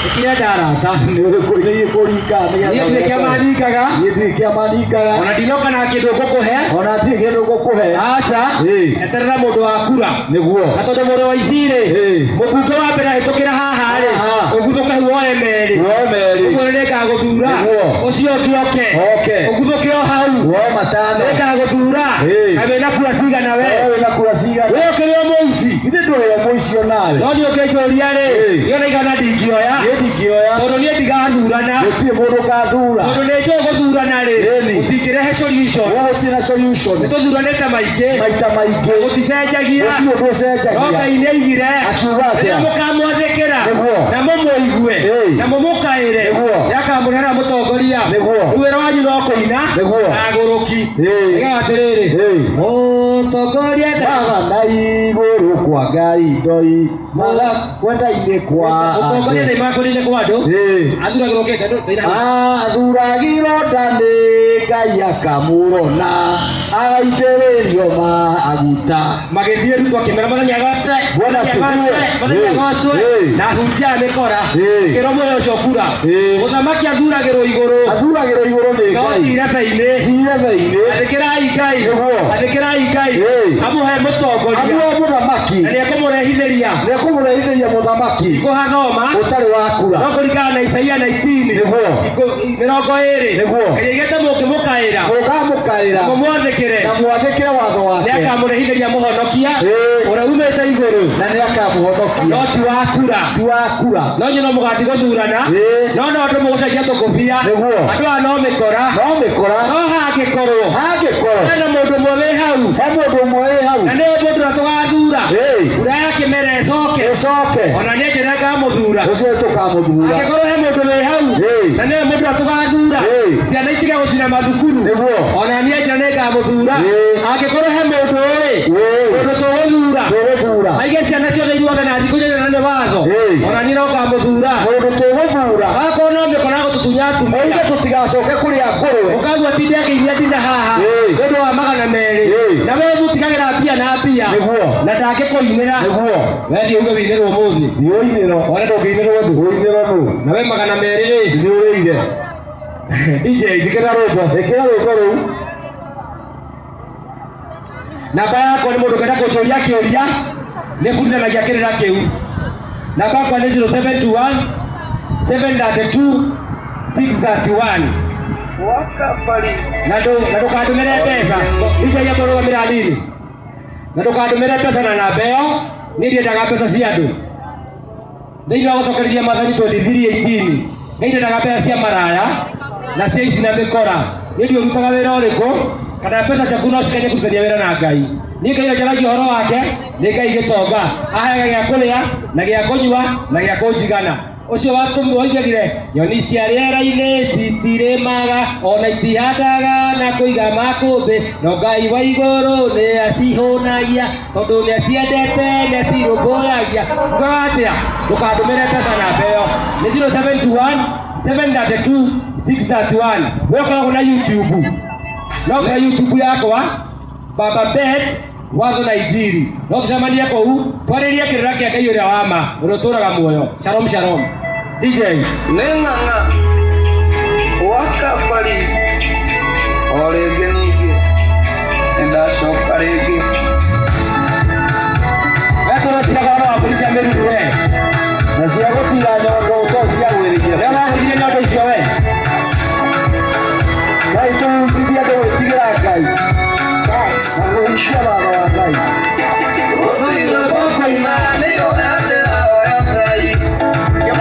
Ĩkĩrenda arata. Nĩ ũrĩkũ nĩ kũringa Niĩ ndirĩ kĩama ningaga. Niĩ ndirĩ kĩama ningaga. Ona ndinoka na kĩndũ ngũkũhe. Ona ndirĩ kĩndũ ngũkũhe. Aca. Ĩĩ. Eterera mũndũ wa kura. Nĩguo. Na tondũ mũrũ wa ici rĩ, Ĩĩ. mũmbunge wa mbere ahĩtũkĩra haha rĩ, Haha. ũguthũke hau woe merĩ. Woe merĩ. Ũguo nĩngagũthura. Nĩguo. Ũcio ũngĩ oke. Oke. Ũguthũke o hau. Woe matano. Nĩngagũthura. Ĩĩ. Na wĩna kura cigana we. Wewe wĩna kura cigana. We ũkĩrĩ o mũici. Ithe ndũrĩ o mũici o nawe. No niĩ ũngĩnjũria rĩ, Ĩĩ. niĩ ona igana ndingĩoya. Niĩ ndingĩoya. Tondũ niĩ ndigathurana. Gũtirĩ mũndũ ũgathura. Tondũ nĩ njũĩ gũthurana rĩ, Ĩni. gũtingĩrehe solution. Wewe gũtirĩ na solution. Nĩtũthuranĩte maingĩ. Maita maingĩ. Gũticenjagia. Gũtirĩ ũndũ No ũcenjagia. Ngai nĩaigire. Akiuga atĩa? Rĩrĩa mũkamwathĩkĩra Nĩguo. na mũmũigue Ĩĩ. na mũmũkaĩre Nĩguo. nĩakamũrehera mũtongoria. Nĩguo. Rĩu wĩra wanyu no kũina Nĩguo. na agũrũki. Ĩĩ. Iga atĩrĩrĩ. Ĩĩ. Mũtongoria Maga na igũrũ kwa Ngai ndoi. Maga kwenda-inĩ kwa Mũtongoria andũ. ndaimaga kwenda-inĩ kwa andũ. Ĩĩ. Athuragĩrwo kĩ? Ndaina hau. Athuragirwo nda nĩ Ngai akamũrona agaitĩrĩrio maguta. Magĩthiĩ Ruto akĩmera Mwathani agocwe. Bwana Mwathani agocwe, asifiwe. Mwathani Ĩĩ. agocwe. Ĩĩ. Na hunjia a mĩkora. Ĩĩ. Kĩrwo muoyo ũcio kura. Ĩĩ. Mũthamaki athuragĩrwo igũrũ. Athuragĩrwo igũrũ nĩ No Ngai. ti irebe-inĩ. Ti irebe-inĩ. Athĩkĩrai Ngai. Nĩguo. Athĩkĩrai Ngai. Ĩĩ. Amũhe mũtongoria. Athure mũthamaki. Na nĩekũmũrehithĩria. Nĩekũmũrehithĩria mũthamaki Kũhathoma. ũtarĩ wa kura. No kũringana na Isaia 19. Nĩguo. 20. Nĩguo. Ĩrĩa igĩte mũngĩmũkaĩra. Mũkamũkaĩra Mũmwathĩkĩre. na mwathĩkĩre watho wake Nĩakamũrehithĩria mũhonokia. Ĩĩ. Ũrĩa umĩte igũrũ. na nĩakamũhonokia. No ti wa kura. Ti wa kura. No inyuĩ no mũgathiĩ gũthurana. Ĩĩ. No no andũ mũgũcenjia tũkũbia. Nĩguo. Andũ aya no mĩkora. No mĩkora. No hangĩkorwo. Hangĩkorwo Hena mũndũ ũmwe wĩ hau. he mũndũ ũmwe wĩ hau. Na nĩwe mũndũ ũrĩa tũgathura. Ĩĩ. Mbura ya kĩmera ĩcoke. Ĩcoke. Ona niĩ njĩra ngamũthura. Ũcio tũkamũthura. Angĩkorwo he mũndũ wĩ hau. Ĩĩ. Na nĩwe mũndũ ũrĩa tũgathura. Ĩĩ. Ciana itige gũcina mathukuru. Nĩguo. Ona niĩ njĩra nĩngamũthura. Ĩĩ. Angĩkorwo he mũndũ ũĩ. Ĩĩ. Mũndũ tũgũthura. Tũgũthura. Aige ciana ciothe iruage na thikũ inyanya na nĩ watho. Ĩĩ. Ona niĩ no ngamũthura. Mũndũ tũgũthura. Akorwo no mĩkora gũtũtunya atumia. Oige tũtigacoke kũrĩa ngũrwe. Ũkagua tinde akĩiria nginya haha. Ĩĩ. Nĩ ũndũ wa 200. Ĩĩ. Na wewe mũtige Gwĩkagĩra mbia na mbia. Nĩguo. Na ndangĩkũinĩra. Nĩguo. We thiĩ uge wĩinĩrwo ũmũthĩ. Thiũinĩro. Wone ndũngĩinĩrwo ndũ. Ũinĩro nũ. Na we 200 rĩ. Nĩ ũrĩire. DJ njĩkĩra rwĩmbo. Ĩkĩra rwĩmbo rũu. Namba yakwa nĩ mũndũ ũngĩenda kũnjũria kĩũria nĩ bundithanagia kĩrĩra kĩu. Namba yakwa nĩ 0721 732 631. Na ndũkandũmĩre mbeca. DJ ya mũrũgamĩra nini. Na ndũkandũmĩre mbeca na namba ĩyo, niĩ ndiendaga mbeca cia andũ. Thĩinĩ wa gũcokereria Maathani 23:18, Ngai ndendaga mbeca cia maraya na cia ici na mĩkora. Niĩ ndiũrutaga wĩra ũrĩkũ kana mbeca ciaku no cikenie kũrutithania wĩra na Ngai. Niĩ Ngai njaragia ũhoro wake, nĩ Ngai gĩtonga, aheaga gĩa kũrĩa na gĩa kũnyua na gĩa kũnjigana. Ũcio woigagire nyoni cia rĩera-inĩ citirĩmaga ona itihandaga na kũiga makũmbĩ, no Ngai wa igũrũ nĩ acihũnagia tondũ nĩ aciendete nĩ acirũmbũyagia. Ngugaga atĩa? Ndũkandũmĩre mbeca namba ĩyo nĩ 0721 732 631. We ũkoragwo na YouTube, no kwa YouTube yakwa Baba Ben Watho na Injiri, no tũcemanie kũu twarĩrie kĩrĩra kĩa Ngai ũrĩa wa ma ũrĩa ũtũũraga muoyo. Shalom shalom. DJ Nĩ ng'ang'a wa kabari o rĩngĩ ningĩ nĩndacoka rĩngĩ. We tũrociraga ũhoro wa mbũri cia mĩruru we. Na cia gũtira nyondo to cia gwĩrĩria. Rĩrĩa wahũrire nyondo icio we. Ngai tũhunjithie andũ gwĩtigĩra Ngai na kũhingia watho wa Ngai. Thank you.